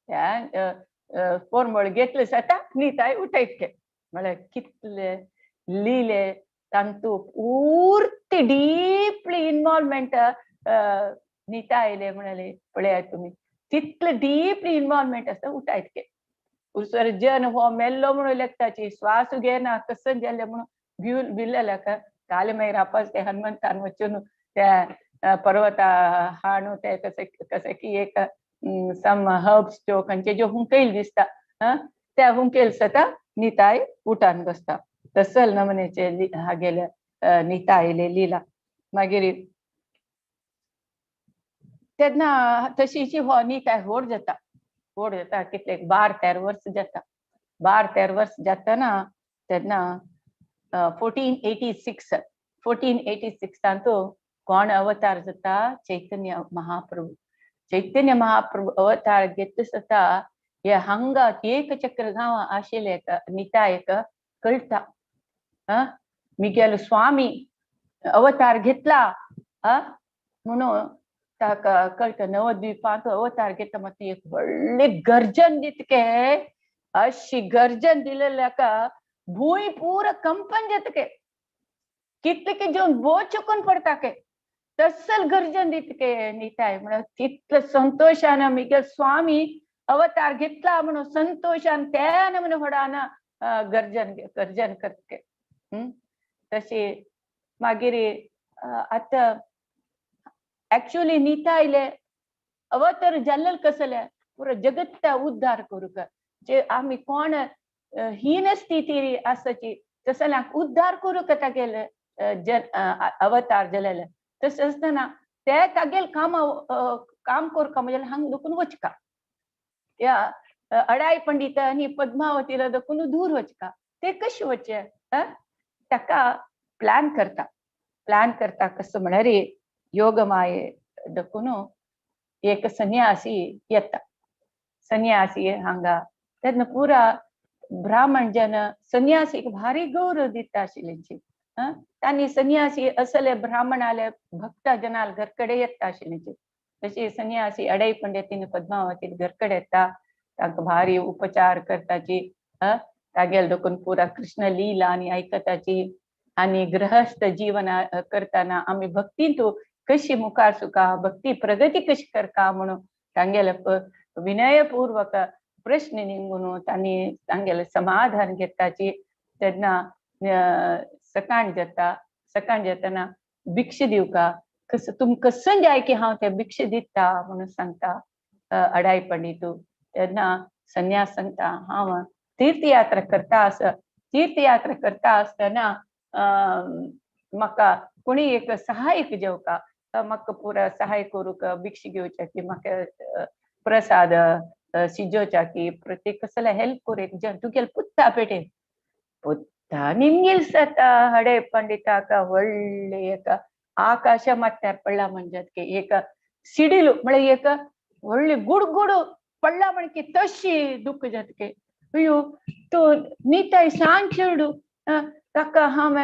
त्या पोरमळ घेतले जाता निताय उठयतके. म्हळ्यार कितले लीले तांतू पूर्ती डीपली इन्वॉल्वमेंट नितायले म्हणाले पळयात तुमी तितले डीपली इन्वॉल्वमेंट आसता उठायतके उसर जन हो मेल्लो म्हणून लेखताची श्वास घेना कसं जाल्ले म्हणून भिल्लेल्या काले मागीर आपस ते हनुमंतान वचून त्या पर्वता हाणू ते कसे कसे की एक सम हर्ब्स ज्यो खंयचे ज्यो हुंकेल दिसता त्या हुंकेल सता निताय उठान बसता तसल नमनेचे हागेले नितायले लीला. मागीर तेन्ना तशीची हो निताय व्हड जाता व्हड जाता कितले 12-13 वर्स जाता. 12-13 वर्स जातना तेन्ना 1486 1486 कोण अवतार जाता चैतन्य महाप्रभू. चैतन्य महाप्रभू अवतार घेतले जाता हे हांगा एकचक्र गांव आशिल्ले नितायक कळटा मिगेलो स्वामी अवतार घेतला म्हणून ताका कळटा. नवद्वीपांत अवतार घेतला मात एक व्हडली गर्जन दितके अशी गर्जन दिलेल्या भूंय पुरा कंपन जातके कितले की जेवन बो चुकून पडटा के तसल गर्जन दितके निताय म्हणून तितले संतोषान मिगेल स्वामी अवतार घेतला म्हणून संतोषान त्या म्हणून व्हडान गर्जन गर्जन करतके. तशी मागीर आतां एक्चुअली नितायले अवतार जाल्ले कसले पुरो जगत्ता उद्धार करूंक जे आमी कोण हीन स्थिती आसाची तसल्यांक उद्धार करूंक तागेले जन अवतार जालेले. तशें आसतना ते तागेले काम काम करूंक म्हणजे हांगा दुखून वचका त्या अडाय पंडित आनी पद्मावतीला दुखून दूर वचका ते कशें वचचे ताका प्लॅन करता. प्लॅन करता कसो म्हळ्यार योगमाये दखून एक संन्यासी येता. संन्यासी हांगा तेन्ना पुरा ब्राह्मण जन संन्यासीक भारी गौरव दिता आशिल्ली. तांणी संन्यासी असले ब्राह्मणाले भक्त जनाल घरकडे येता आशिल्ली. तशी संन्यासी अडय पंडितीन पद्मावती घरकडे येता तांकां भारी उपचार करताची तागेल देखून पुरा कृष्ण लीला आनी आयकताची आनी गृहस्थ जीवन करतना आमी भक्तींतू कशी मुखार सुका भक्ती प्रगती कशी करता म्हणून तांगेले विनयपूर्वक प्रश्न निघून तांणी तांगेले समाधान घेताची. तेन्ना सकाळ जाता. सकाळ जातना भिक्षा दिवका कसं तुम कसं जाय की हांव ते भिक्षा दिता म्हणून सांगता अडाय पंडितू. तेन्ना संन्यास सांगता हांव तीर्थयात्रा करता आस तीर्थयात्रा करता आसतना म्हाका कोणी एक सहायक जेवका म्हाका पुरा सहाय करूंक भिक्षा घेवच्या की म्हाका प्रसाद शिजोवच्या की प्रत्येक कसले हेल्प करूं एक जन तुगेले पुत्ता पेटे पुत्ता निमगेल जाता हडे पंडिताक व्हडले एक आकाशा माथ्यार पडला म्हणजे की एक सिडील म्हळ्यार एक व्हडली गुडगुड पडला म्हण की तशी दुःख जातके अयो तो निताय सांग चेडू ताका हांव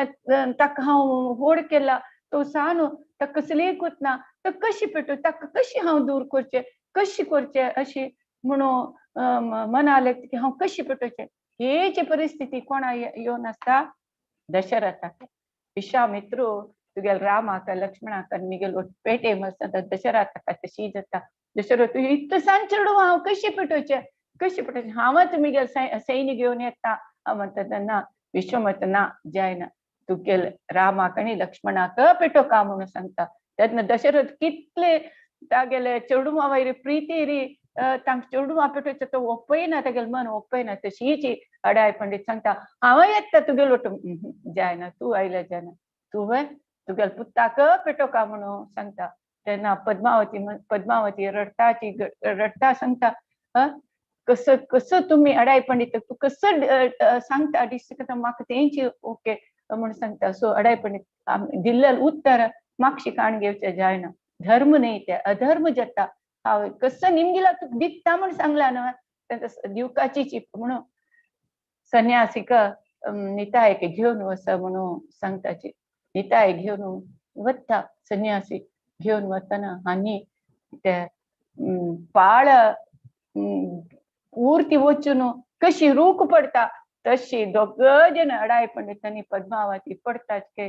ताका हांव व्हड केला तो सान ताका कसलीय ना तो कशी पेटू ताका कशी हांव दूर करचें कशी करचें अशी म्हणून मनाले की हांव कशी पेटोवचें. हेची परिस्थिती कोणा येवन आसता दशरथाक. विश्वामित्र तुगेले रामाक लक्ष्मणाक मिगेल पेटे मसता दशरथाक तशी जाता. दशरथ इतलो सान चेडूं हांव कशी पेटोवचें कशी पेटोवचें हांवच मिगेल सैन्य घेवन येता म्हणटा तेन्ना विश्वमत ना जायना तुगेले रामाक आनी लक्ष्मणाक पेटोवका म्हणून सांगता. तेन्ना दशरथ कितले तागेले चेडवां वयर प्रिती री तांकां चेडवां पेटोवचें तो ओपयना तागेलें मन ओपयना. तशीच अडाय पंडित सांगता हांव येता तुगेलो जायना तूं आयल्या जायना तुवें तुगेले पुताक पेटोवका म्हणून सांगता. तेन्ना पद्मावती पद्मावती रडटाची रडटा सांगता कसं कसं तुमी अडाय पंडित तूं कसं सांगता दिसता म्हाका तेंची ओके म्हणून सांगता. सो अडाय पंडित दिल्लें उत्तर मागशी काण घेवचें जायना धर्म न्ही ते अधर्म जाता हांव कसं निमगिला तुका दिता म्हूण सांगला न्हय तांकां दिवकाची म्हणून संन्यासीक नितायक घेवन वच म्हणून सांगताची. निताय घेवन वता संन्यासी घेवन वतना आनी ते पाळ पूर्ती वचून कशी रूख पडटा तशी दोग जण अडाय पंडितांनी पद्मावती पडतात के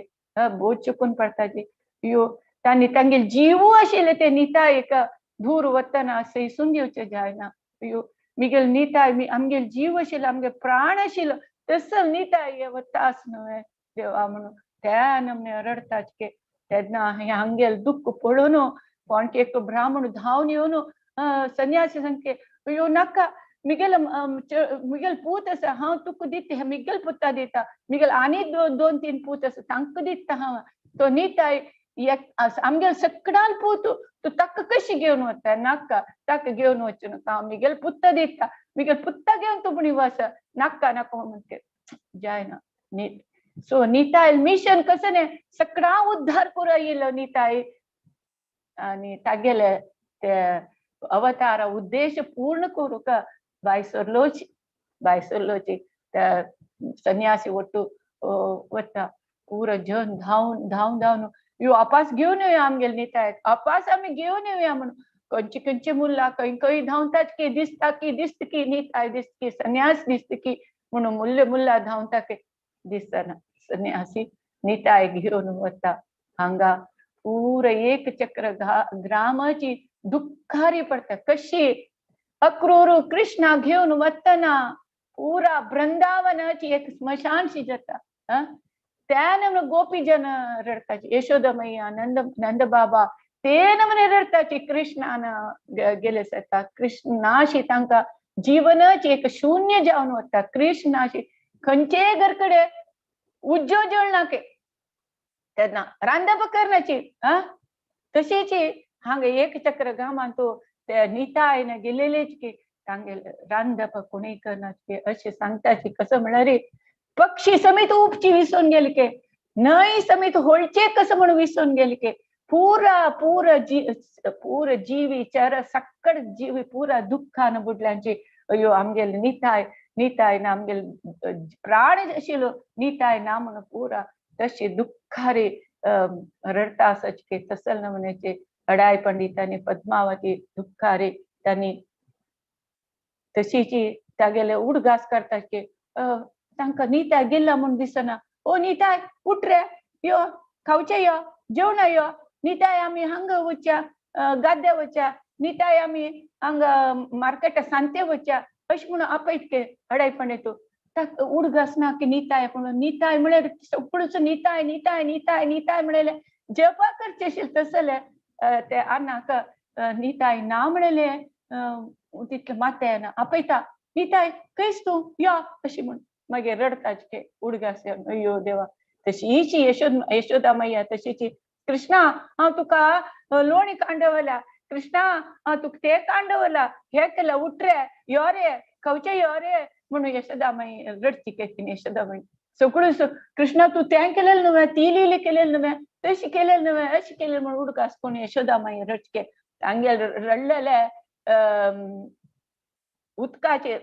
बोध चुकून पडताची यो तांणी तांगेल जीव आशिल्ले ते निताय एका दूर वतना सैसून घेवचे जायना यो मिगेल निताय आमगेल जीव आशिल्लो आमगेल प्राण आशिल्लो तसो निताय वतास न्हय देवा म्हणून त्या नमने रडताच के तेन्ना हांगेल दुःख पळोवन कोण एक ब्राह्मण धांवन येवन संन्यासी सांगके अयो नाका मिगेल मिगेल पूत आसा हांव तुका दिता मिगेल पुता दिता मिगेल आनी दोन तीन पूत आसा तांकां दिता हांव तो निताय आमगेल सकडान पूत तूं ताका कशी घेवन वता नाका ताका घेवन वचूं नाका हांव मिगेल पुता दिता मिगेल पुता घेवन तूं पुणी वच नाका नाका म्हणटे जायना. सो निताय मिशन कसं न्ही सगळा उद्धार करून येयलो निताय आनी तागेले ते अवतार उद्देश पूर्ण करूंक बाय सरलोची बाय सरलोची त्या संन्यासी ಒಟ್ಟು वता पुरो जन धांवन धांवन धांवन यो अपास घेवन येवया आमगेले नितायक अपास आमी घेवन येवया म्हणून खंयचे खंयचे मुल्ला खंय खंय धांवतात की दिसता की दिसता की निताय दिसता की संन्यास दिसता की म्हणून मुल्ले मुल्ला धांवता की दिसतना संन्यासी निताय घेवन वता. हांगा पुरो एक चक्र ग्रामाची दुःखारी पडटा कशी अक्रूर कृष्णा घेवन वतना पुरा वृंदावनाची एक स्मशानशी जाता. त्या नमन गोपी जन रडताची यशोदा मैया नंद नंद बाबा ते नमने रडताची कृष्णान गेले जाता कृष्णाशी तांकां जीवनाची एक शून्य जावन वता. कृष्णाशी खंयचेय घर कडेन उज्जो जळना के तेन्ना रांदप करनाची तशीच हांगा एक चक्र गामान तो ते नितायन गेलेलेच की तांगेले रांदप कोणूय करनाचे अशें सांगताची कसो म्हळ्यार पक्षी समेत उपची विसरून गेले के न्हंय समेत होळचे कसं म्हणून विसरून गेले के पुरा पुरा जी पुरा जीवी चर सक्कड जीवी पुरा दुःखान बुडल्यांची अयो आमगेले निताय निताय ना आमगेले प्राण आशिल्लो निताय ना म्हणून पुरा तशी दुःखारी रडता आसाची की तसल नमुन्याचे अडाय पंडितांनी पद्मावती दुःखारी तांणी तशीची तागेले उडगास करतात की तांकां निताय गेला म्हूण दिसना. ओ निताय उठ रे यो खावचे यो जेवणा यो निताय आमी हांगा वचया गाद्या वचया निताय आमी हांगा मार्केटा सांते वचया अशें म्हणून आपयत के अडाय पंडित ताका उडगास ना की निताय पूण निताय म्हळ्यार सगळोच निताय निताय निताय निताय म्हणलें जपा करचें आशिल्लें तसलें ते आनाक निताय ना म्हणलें तितलें माथ्या येना आपयता निताय खंयच तूं यो अशें म्हण मागीर रडताच के उडगास येवन अय्यो देवा. तशीच यशोदा मैया तशीच कृष्णा हांव तुका लोणी कांडवला कृष्णा हांव तुका तें कांडवला हें केलां उठ रे यो रे खावचें यो रे म्हणून यशोदा माई रडची केली यशोदा माई सगळ्यो कृष्णा तूं तें केलेलें न्हय ती लिली केलेलें न्हय तशें केलेलें न्हय अशें केलें म्हणून उडगास करून यशोदा माई रडचे तांगेल रडलेले उदकाचे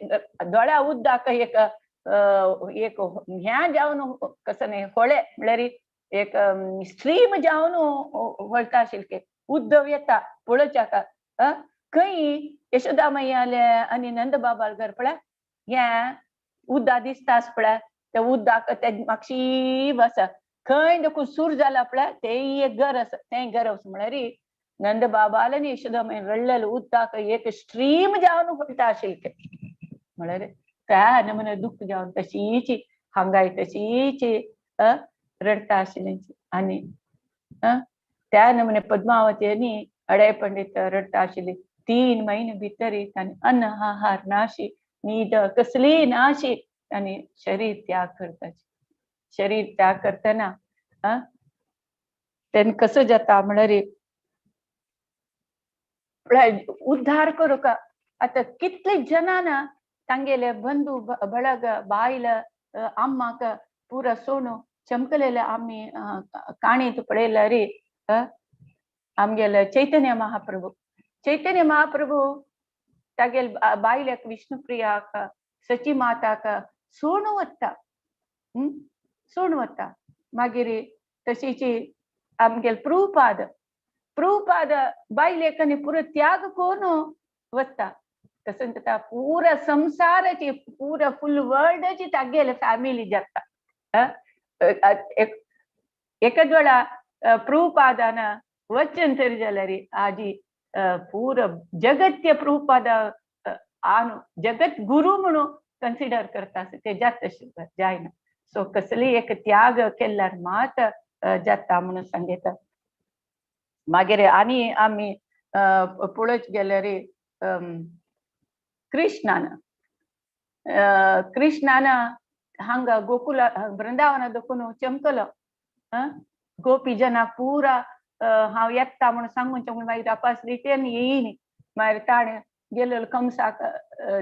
दोळ्या उदक एक एक ह्या जावन कसं न्ही होळे म्हळ्यार एक स्ट्रीम जावन वळता आशिल्ले उद्दव येता पळोवच्याक खंय यशोदा मैयाले आनी नंद बाबाल घर पळय हें उदक दिसता पळय त्या उदक ते मातशी आसा खंय देखून सूर जाला पळय तेंय एक घर आसा तें घर आसा म्हळ्यार नंद बाबाले आनी यशोदा मैया रडलेलें उदक एक स्ट्रीम जावन वळटा आशिल्ले म्हळ्यार त्या नमुने दुःख जावन तशीच हांगाय तशीच रडता आशिल्ली आनी त्या नमुने पद्मावती आनी अडाय पंडित रडता आशिल्ली 3 महिने भितर तांणी अन्न आहार नाशी न्हीद कसलीय नाशी तांणी शरीर त्याग करताची. शरीर त्याग करतना तेन्ना कसो जाता म्हळ्यार उद्धार करूंक आतां कितले जनां तांगेले बंधू ಬಳಗ बायल अम्माक पुरा सोणू चमकलेले आमी काणयेंत पळयल्यार आमगेले चैतन्य महाप्रभू चैतन्य महाप्रभू तागेल बायलेक विष्णुप्रियाक सची माताक सोणू वता सोणू वता. मागीर तशीच आमगेले प्रभुपाद प्रभुपाद बायलेक आनी पुरो त्याग करून वता. तसं जाता पुरा संसाराची पुरा फुल वर्ल्डाची तागेले फॅमिली जाता. एकच वेळा प्रभुपादान वचन तरी जाल्यार आजी पुरा जगत्य प्रभुपाद आनु जगत गुरु म्हणून कन्सिडर करता ते जात जायना. सो कसली एक त्याग केल्यार मात जाता म्हणून सांगता. मागीर आनी आमी पळोवंक गेल्यार कृष्णान कृष्णान हांगा गोकुला वृंदावना दखून चमकलो गोपी जना पुरा हांव येता म्हणून सांगून चमकून मागीर वापस रिटर्न येयनी. मागीर ताणें गेलेलो कंसाक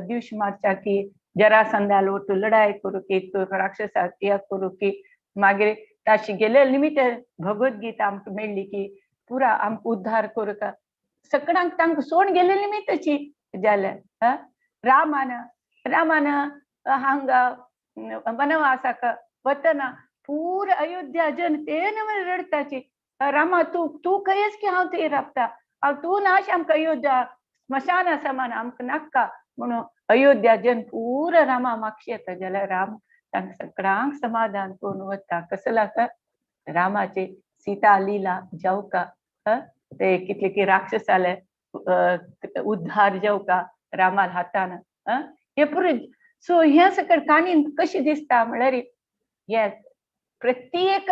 दिवश मारच्या की जरासंधाल ಒಟ್ಟು लढाई करू की राक्षसाक हे करू की मागीर ताशी गेलेले निमित्त भगवद्गीता आमकां मेळ्ळी की पुरा आमकां उद्धार करूका सगळ्यांक तांकां सोड गेलेले निमित्तची जालें. रामान रामान हांगा वनवासाक वतना पूरा अयोध्या जन तेन रडताची रामा तूं तूं खंयच की हांव थंय राबता हांव तूं नाश आमकां अयोध्या स्मशाना समान आमकां नाका म्हणून अयोध्या जन पुरा रामा मागशी येता जाल्यार राम तांकां सगळ्यांक समाधान करून वता. कसला रामाचे सीता लिला जावका ते कितले की राक्षसाले उद्धार जावका रामाल हातान हे पुरे. सो हें सगळें काणी कशी दिसता म्हळ्यार हे प्रत्येक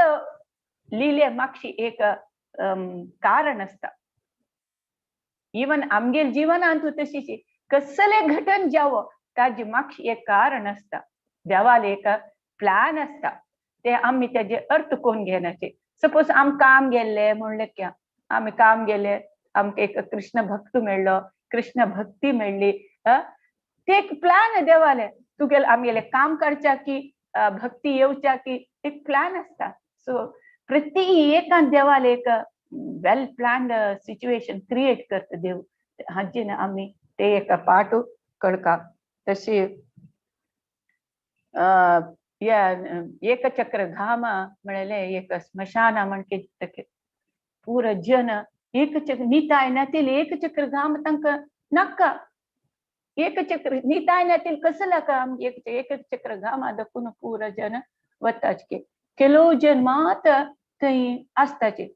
लिले मागशी एक कारण आसता. इवन आमगेल जिवनांत तशीच कसले घटन जावो ताजे मागशी एक कारण आसता. देवाले एक प्लॅन आसता ते आमी तेजे अर्थ कोण घेनाचे. सपोज आम काम गेल्ले म्हणलें की आमी काम गेले आमकां एक कृष्ण भक्त मेळ्ळो कृष्ण भक्ती मेळ्ळी ते एक प्लॅन देवाले तुगेले आमगेले काम करच्या की भक्ती येवच्या की एक प्लॅन आसता. सो प्रति एकान देवाले एक वेल प्लॅन्ड सिच्युएशन क्रिएट करता देव हाजेन आमी ते एक पाठ कळका. तशी एकचक्र घाम म्हणलें एक स्मशाना म्हणके पुरा जन एकचक्र निताय नातील एकचक्र घाम तांकां नाका. एकचक्र निताय नातील कसला काम एकचक्र घामा दखून पुरा जन वताचे केलो जन मात थंय आसताचे.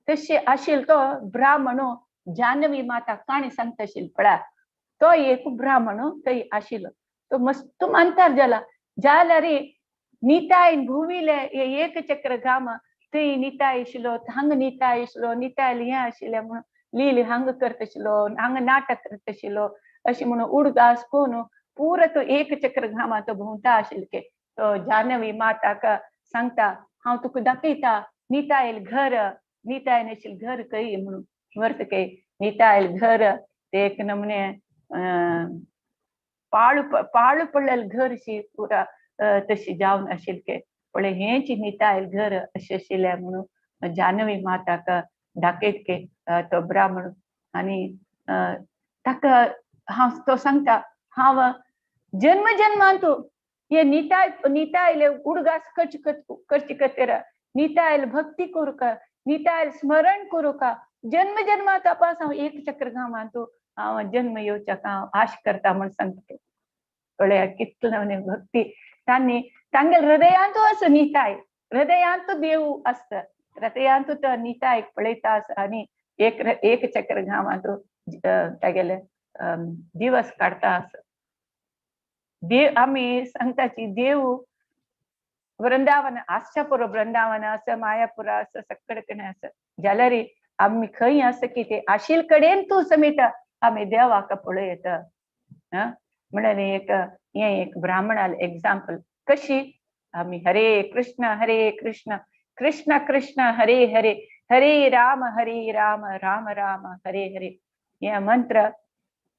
तशें आशिल्लो तो ब्राह्मण जानवी माता काणी सांगता आशिल्ली पळय तो एक ब्राह्मण थंय आशिल्लो तो मस्त मानतार जाला जाल्यार नितायन भुविले एकचक्र घाम थंय निताय आशिल्लो हांगा निताय आशिल्लो निताय हें आशिल्लें म्हणून लील हांगा करता आशिल्लो हांगा नाटक करता आशिल्लो अशें म्हणून उडगास कोन पुरा तो एकचक्र घामा तो भोंवता आशिल्ले. तो जानवी माताक सांगता हांव तुका दाखयता नितायल घर नितायन आशिल्लें घर खंय म्हणून व्हरता खंय नितायल घर ते एक नमुने पाळू पाळू पडलेलें घर शी पुरा तशी जावन आशिल्ले पळय हेंच नितायल घर अशें आशिल्लें म्हणून जानवी माताक दाखयत के तो ब्राह्मण. आनी ताका हांव तो सांगता हांव जन्म जन्मांतू हे निताय नितायले उडगास करचे करचे खातीर नितायल भक्ती करूका नितायल स्मरण करूका जन्म जन्मांत अपास हांव एक चक्र गांवांतू हांव जन्म येवच्याक हांव आश करता म्हण सांगता. पळया कितलो भक्ती तांणी तांगेल हृदयांतू आसा निताय हृदयांतू देव आसता हृदयांतू तो नितायक पळयता आसा आनी एक एक चक्र गांवांतू तागेले दिवस काडटा आसा. देव आमी सांगताची देव वृंदावन आसच्या पुरो वृंदावन आसा मायापुरा आसा सगळे कडेन आसा जाल्यार आमी खंय आसा की ते आशिल कडेन तूं समेत आमी देवाक पळयता. म्हणल्यार एक हें एक ब्राह्मणाल एग्जाम्पल कशी आमी हरे कृष्ण कृष्ण कृष्ण कृष्ण हरे हरे हरे राम राम राम हरे हरे हे मंत्र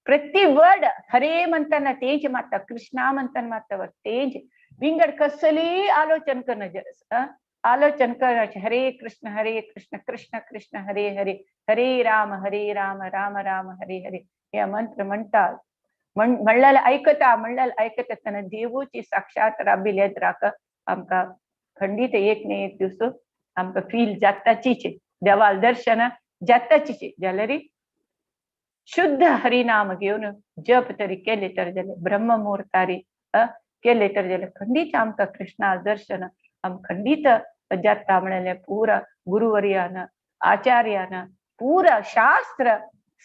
प्रति वर्ड हरे म्हणताना तेज माता कृष्णा म्हणताना माता तेज विंगड कसली आलोचन करणं आलोचन करायचे हरे कृष्ण कृष्ण कृष्ण हरे हरे हरे राम राम राम हरे हरे हे मंत्र म्हणतात म्हणल्यार ऐकता म्हणल्यार ऐकता त्यांना देवूची साक्षात राबिलेत राख आमकां खंडीत एक न्ही एक दिवस आमकां फील जाताचीच देवाल दर्शन जाताचीच जाल्यार शुद्ध हरिनाम घेवन जप तरी केले तर जाल्यार ब्रह्म मुहूर्तारी केले तर जाल्यार खंडीत आमकां कृष्णा दर्शन आम खंडीत जाता म्हणलें पुरा गुरुवर्यान आचार्यान पुरा शास्त्र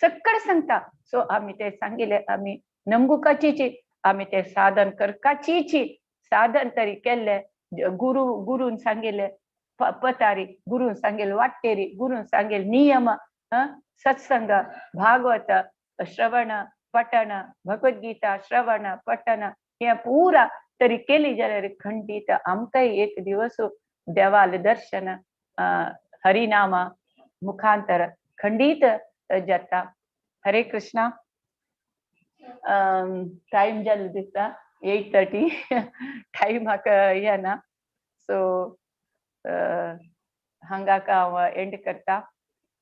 सक्कड सांगता. सो आमी ते सांगिले आमी नमगुकाचीची आमी ते साधन करकाचीची साधन तरी केल्ले गुरु गुरून सांगिले पतारी गुरून सांगेल वाटेरी गुरून सांगेल नियम सत्संग भागवत श्रवण पठण भगवद्गीता श्रवण पठण हे पुरा तरी केली जाल्यार खंडीत आमकांय एक दिवस देवाले दर्शन हरिनामा मुखांतर खंडीत जाता. हरे कृष्णा. टायम जाल्लो दिसता 8:30 टायम म्हाका येना. सो हांगाका हांव एंड करता.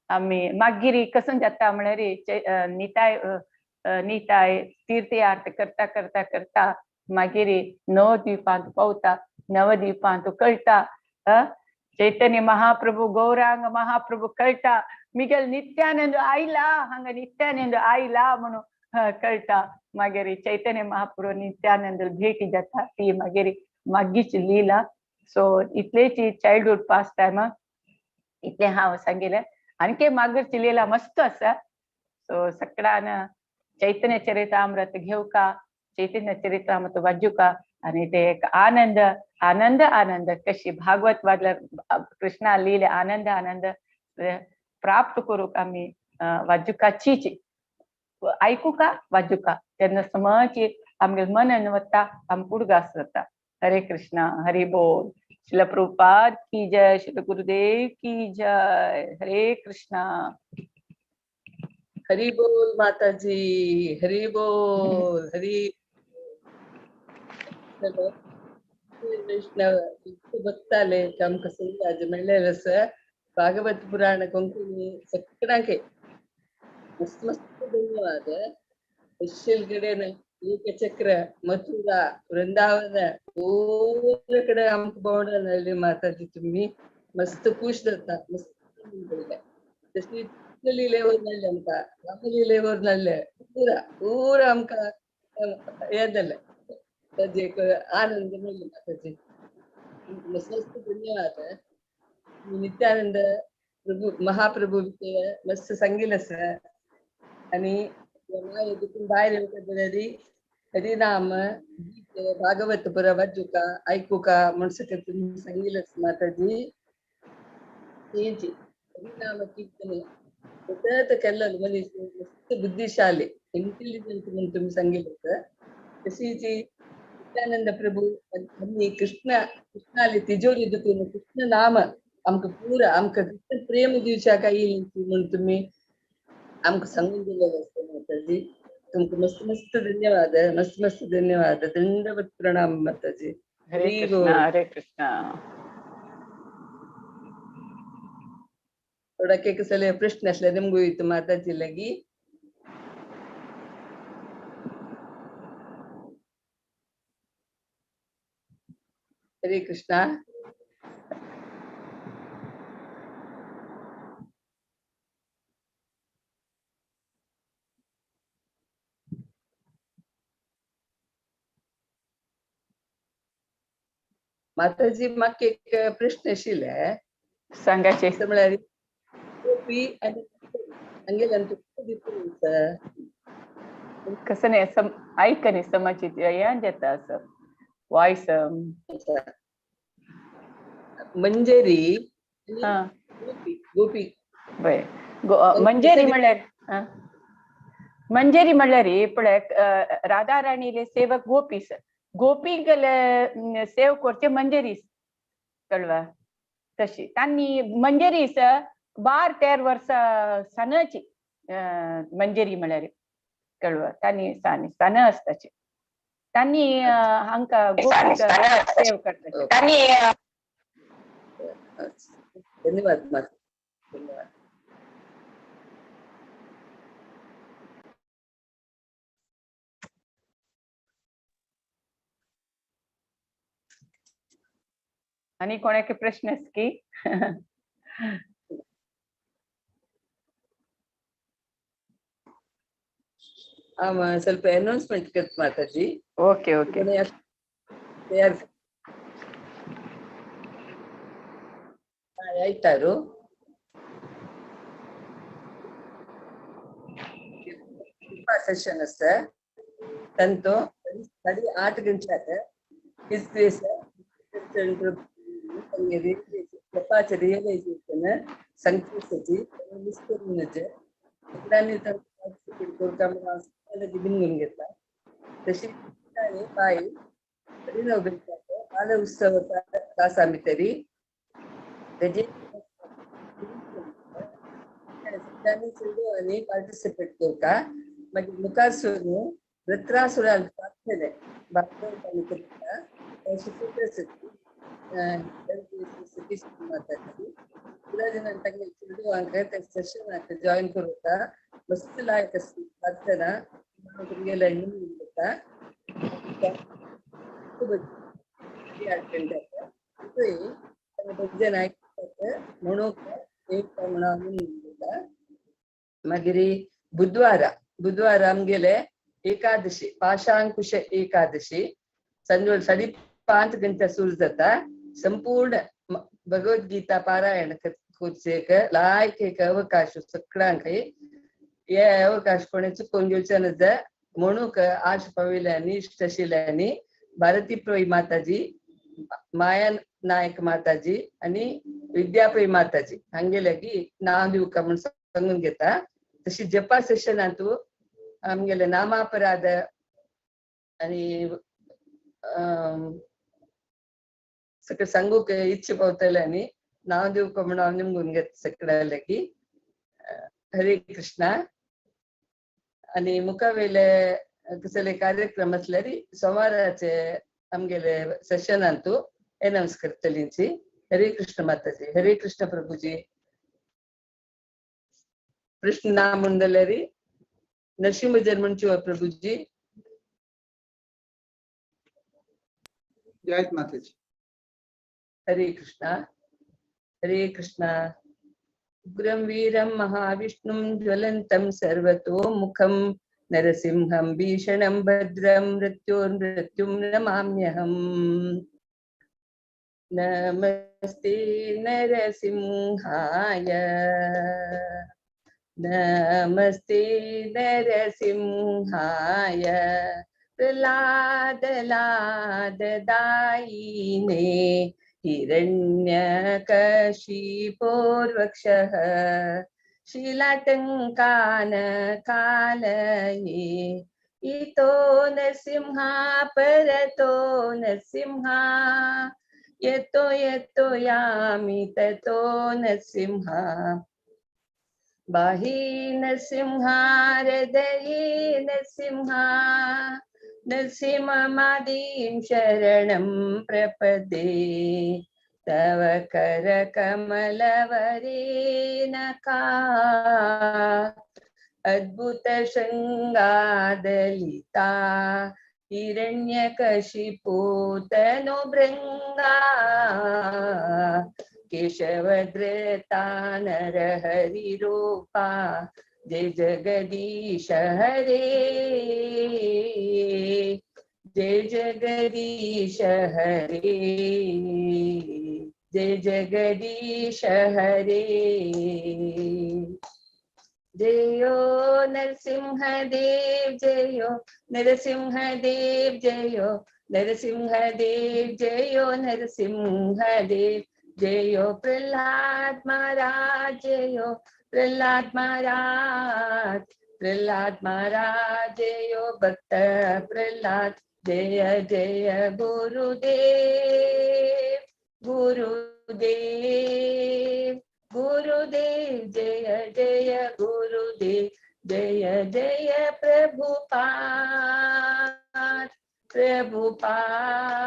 आमी मागीर कसो जाता म्हळ्यार निताय निताय तीर्थयात्रा करता करता करता मागीर नवद्वीपांत पावता. नवद्वीपांत कळटा चैतन्य महाप्रभू गौरांग महाप्रभू कळटा मिगेल नित्यानंद आयला हांगा नित्यानंद आयला म्हणून कळटा. मागीर चैतन्य महाप्रभू नित्यानंद भेटी जाता ती मागीर मागीची लीला. सो इतलेची चाइल्डहुड पास टायम इतलें हांव सांगिलें. आणखी मागीरची लीला मस्त आसा. सो सकडान चैतन्य चरितामृत घेवका चैतन्य चरितामृत वाजुका आणि ते एक आनंद आनंद आनंद कशी भागवत वाजल्यार कृष्णा लिहिले आनंद आनंद प्राप्त करूक आमी वाजुकाचीच ऐकू का वाजुका तेन्ना समज आमगे मनन वता आम उडगास जाता. हरे कृष्णा हरि बोल. श्रील प्रभुपाद की जय. श्रील गुरुदेव की जय. हरे कृष्णा. हरि बोल माताजी. हरि बोल. हरि वैष्णव भक्ताले आमकां संदाज मेळ्ळेलें आसा. भागवत पुराण कोंकणी सगळ्यांके मस्त मस्त धन्यवाद. स्पेशल कडेन एकचक्र मथुरा वृंदावन पूरा कडेन आमकां भोंवडावन हाडली माताजी. तुमी मस्त खुश जाता मस्त. तशी लिलेवर मेळ्ळें आमकां रामलीलेवर मेळ्ळें पुरा पुरा आमकां हें जालें ताजे एक आनंद मेळ्ळो माताजी. मस्त मस्त धन्यवाद. नित्यानंद प्रभू महाप्रभू विषय मस्त सांगितलं आसा. आनी देखून भायर येवका जाल्यार हरिनाम गीते भागवत पुरा वाचुका आयकुका म्हूण सगळें तुमी सांगितलं माताजी. तेंची हरिनाम कीर्तन सतत केल्लो मनीस मस्त बुद्धिशाली इंटेलिजंट म्हूण तुमी सांगितलं. तशीच नित्यानंद प्रभू आनी कृष्ण कृष्णाली तिजोरी देखून कृष्ण नाम आमकां पुरा आमकां कृष्ण प्रेम दिवच्याक येयली म्हूण तुमी आमकां सांगून दिलेलें आसा माताजी. तुमकां मस्त मस्त धन्यवाद. मस्त मस्त धन्यवाद. दंडवत प्रणाम माताजी. हरे कृष्णा हरे कृष्णा. थोडा कसले प्रश्न आसल्यार निमगो येता माताजी लागी. हरे कृष्णा. माताजी म्हाका एक प्रश्न आशिल्ले. सांगाचे म्हळ्यार गोपी आनी हांगेल्यान डिफरन्स कसं नाही ऐक नाही समज हें जाता असं वॉयस मंजेरी गोपी गोपी बरें. मंजेरी म्हणल्यार मंजेरी म्हणल्यार पळय राधा राणीले सेवक गोपीस गोपीक सेव करचे मंजेरीस कळवा तशी तांणी मंजेरीस 12-13 वर्सां सणाची मंजेरी म्हळ्यार कळवा तांणी सान सान आसताची तांणी हांकां गोपीक सेव करता. धन्यवाद माता. धन्यवाद. आणि कोणाके प्रश्न आस की? ಸ್ವಲ್ಪ ಅನೌನ್ಸ್ಮೆಂಟ್ करता माताजी. Okay okay. ತಯಾರು ಆಯ್ತಾರು ಸೆಷನ್ ಅಷ್ಟೇ ತಂತು 8:30 ಗಂಟೆ ರಿಯಲೈಸೇಷನ್ ಸಂಕೇತ तशी बाई बाल उत्सव तास आमी तरी तेजी सगळ्यांनी पार्टिसिपेट करता. मागीर मुखार सरून वृत्रासुरान प्रार्थने सेशन जॉईन करूता मस्त लायक प्रार्थना तुमगेले भजन म्हणूंक एक म्हणून मागीर बुधवार बुधवार आमगेले एकादशी पाशांकुश एकादशी संजोळ 5:30 गंटे सुरू जाता. संपूर्ण भगवद्गीता पारायण करचे लायक एक अवकाश सगळ्यांक हे अवकाश कोणे चुकोवन घेवचे नज म्हणूक आश पाविल्यांनी इश्ट आशिल्ल्यांनी भारती प्रवी माताजी, माया नायक माताजी आनी विद्याप्रवी माताजी हांगेले की नांव दिवका म्हूण सांगून घेता. तशी जपा सेशनांतू आमगेले नामापराध आनी सगळें सांगूक इच्छे पावतले आनी नांव दिवका म्हूण हांव निमगून घेता सगळ्यांक की. हरे कृष्णा. आनी मुखावेले कसले कार्यक्रम आसल्यार सोमाराचे आमगेले सेशनांतू अनाउन्स करतलींची. हरे कृष्ण माताजी, हरे कृष्ण प्रभुजी. प्रश्न ना म्हूण जाल्यार नरसिंह भजन म्हणची प्रभुजी. जय माताजी. हरे कृष्णा हरे कृष्णा. उग्रं वीरं महाविष्णुं ज्वलन्तं सर्वतोमुखं नरसिंहं भीषणं भद्रं मृत्योर्मृत्युं नमाम्यहम्. नमस्ते नरसिंहाय नमस्ते नरसिंहाय प्रह्लाद लाद दायिने हिरण्यकशिपोर्वक्षः शिलाटङ्कान कालये इतो नरसिंहा परतो नरसिंहा यतो यतो यामि ततो नरसिंहा बाही नरसिंहा हृदये नरसिंहा नरसिंहमादीं शरणं प्रपदे तव करकमलवरे नका अद्भुत शृंगादलिता हिरण्यकशिपूतनुभृंगा केशवधृता नरहरिरूपा जय जगदीश हरे जय जगदीश हरे जय जगदीश हरे. जयो नरसिंहदेव जयो नरसिंहदेव जयो नरसिंहदेव जयो नरसिंहदेव जयो प्रहलाद महाराज जयो प्रहलाद महाराज प्रहलाद महाराज जयो भक्त प्रहलाद जय जय गुरुदेव गुरुदेव गुरुदेव जय जय गुरुदेव जय जय प्रभुपाद प्रभुपाद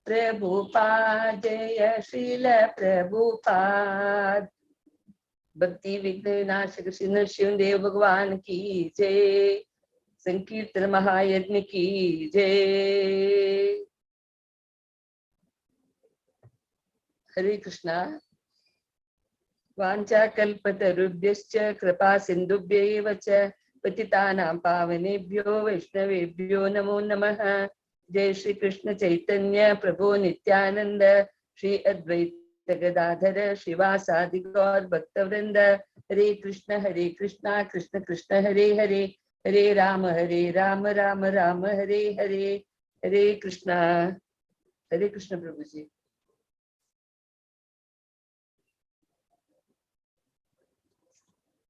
प्रभुपाद जय श्रील प्रभुपाद. भक्ति विघ्न विनाशक श्री नरसिंह देव भगवान की जय. संकीर्तन महायज्ञ की जय. हरे कृष्णा. वाञ्छा कल्पतरुभ्यश्च कृपा सिन्धुभ्यैव च पतितानां पावनेभ्यो वैष्णवेभ्यो नमो नमः। जय श्री कृष्ण चैतन्य प्रभु नित्यानंद श्री अद्वैत गदाधर श्रीवासादि गौर भक्तवृंद। हरे कृष्ण कृष्ण कृष्ण हरे हरे, हरे राम राम राम हरे हरे। हरे कृष्णा, हरे कृष्ण प्रभु जी।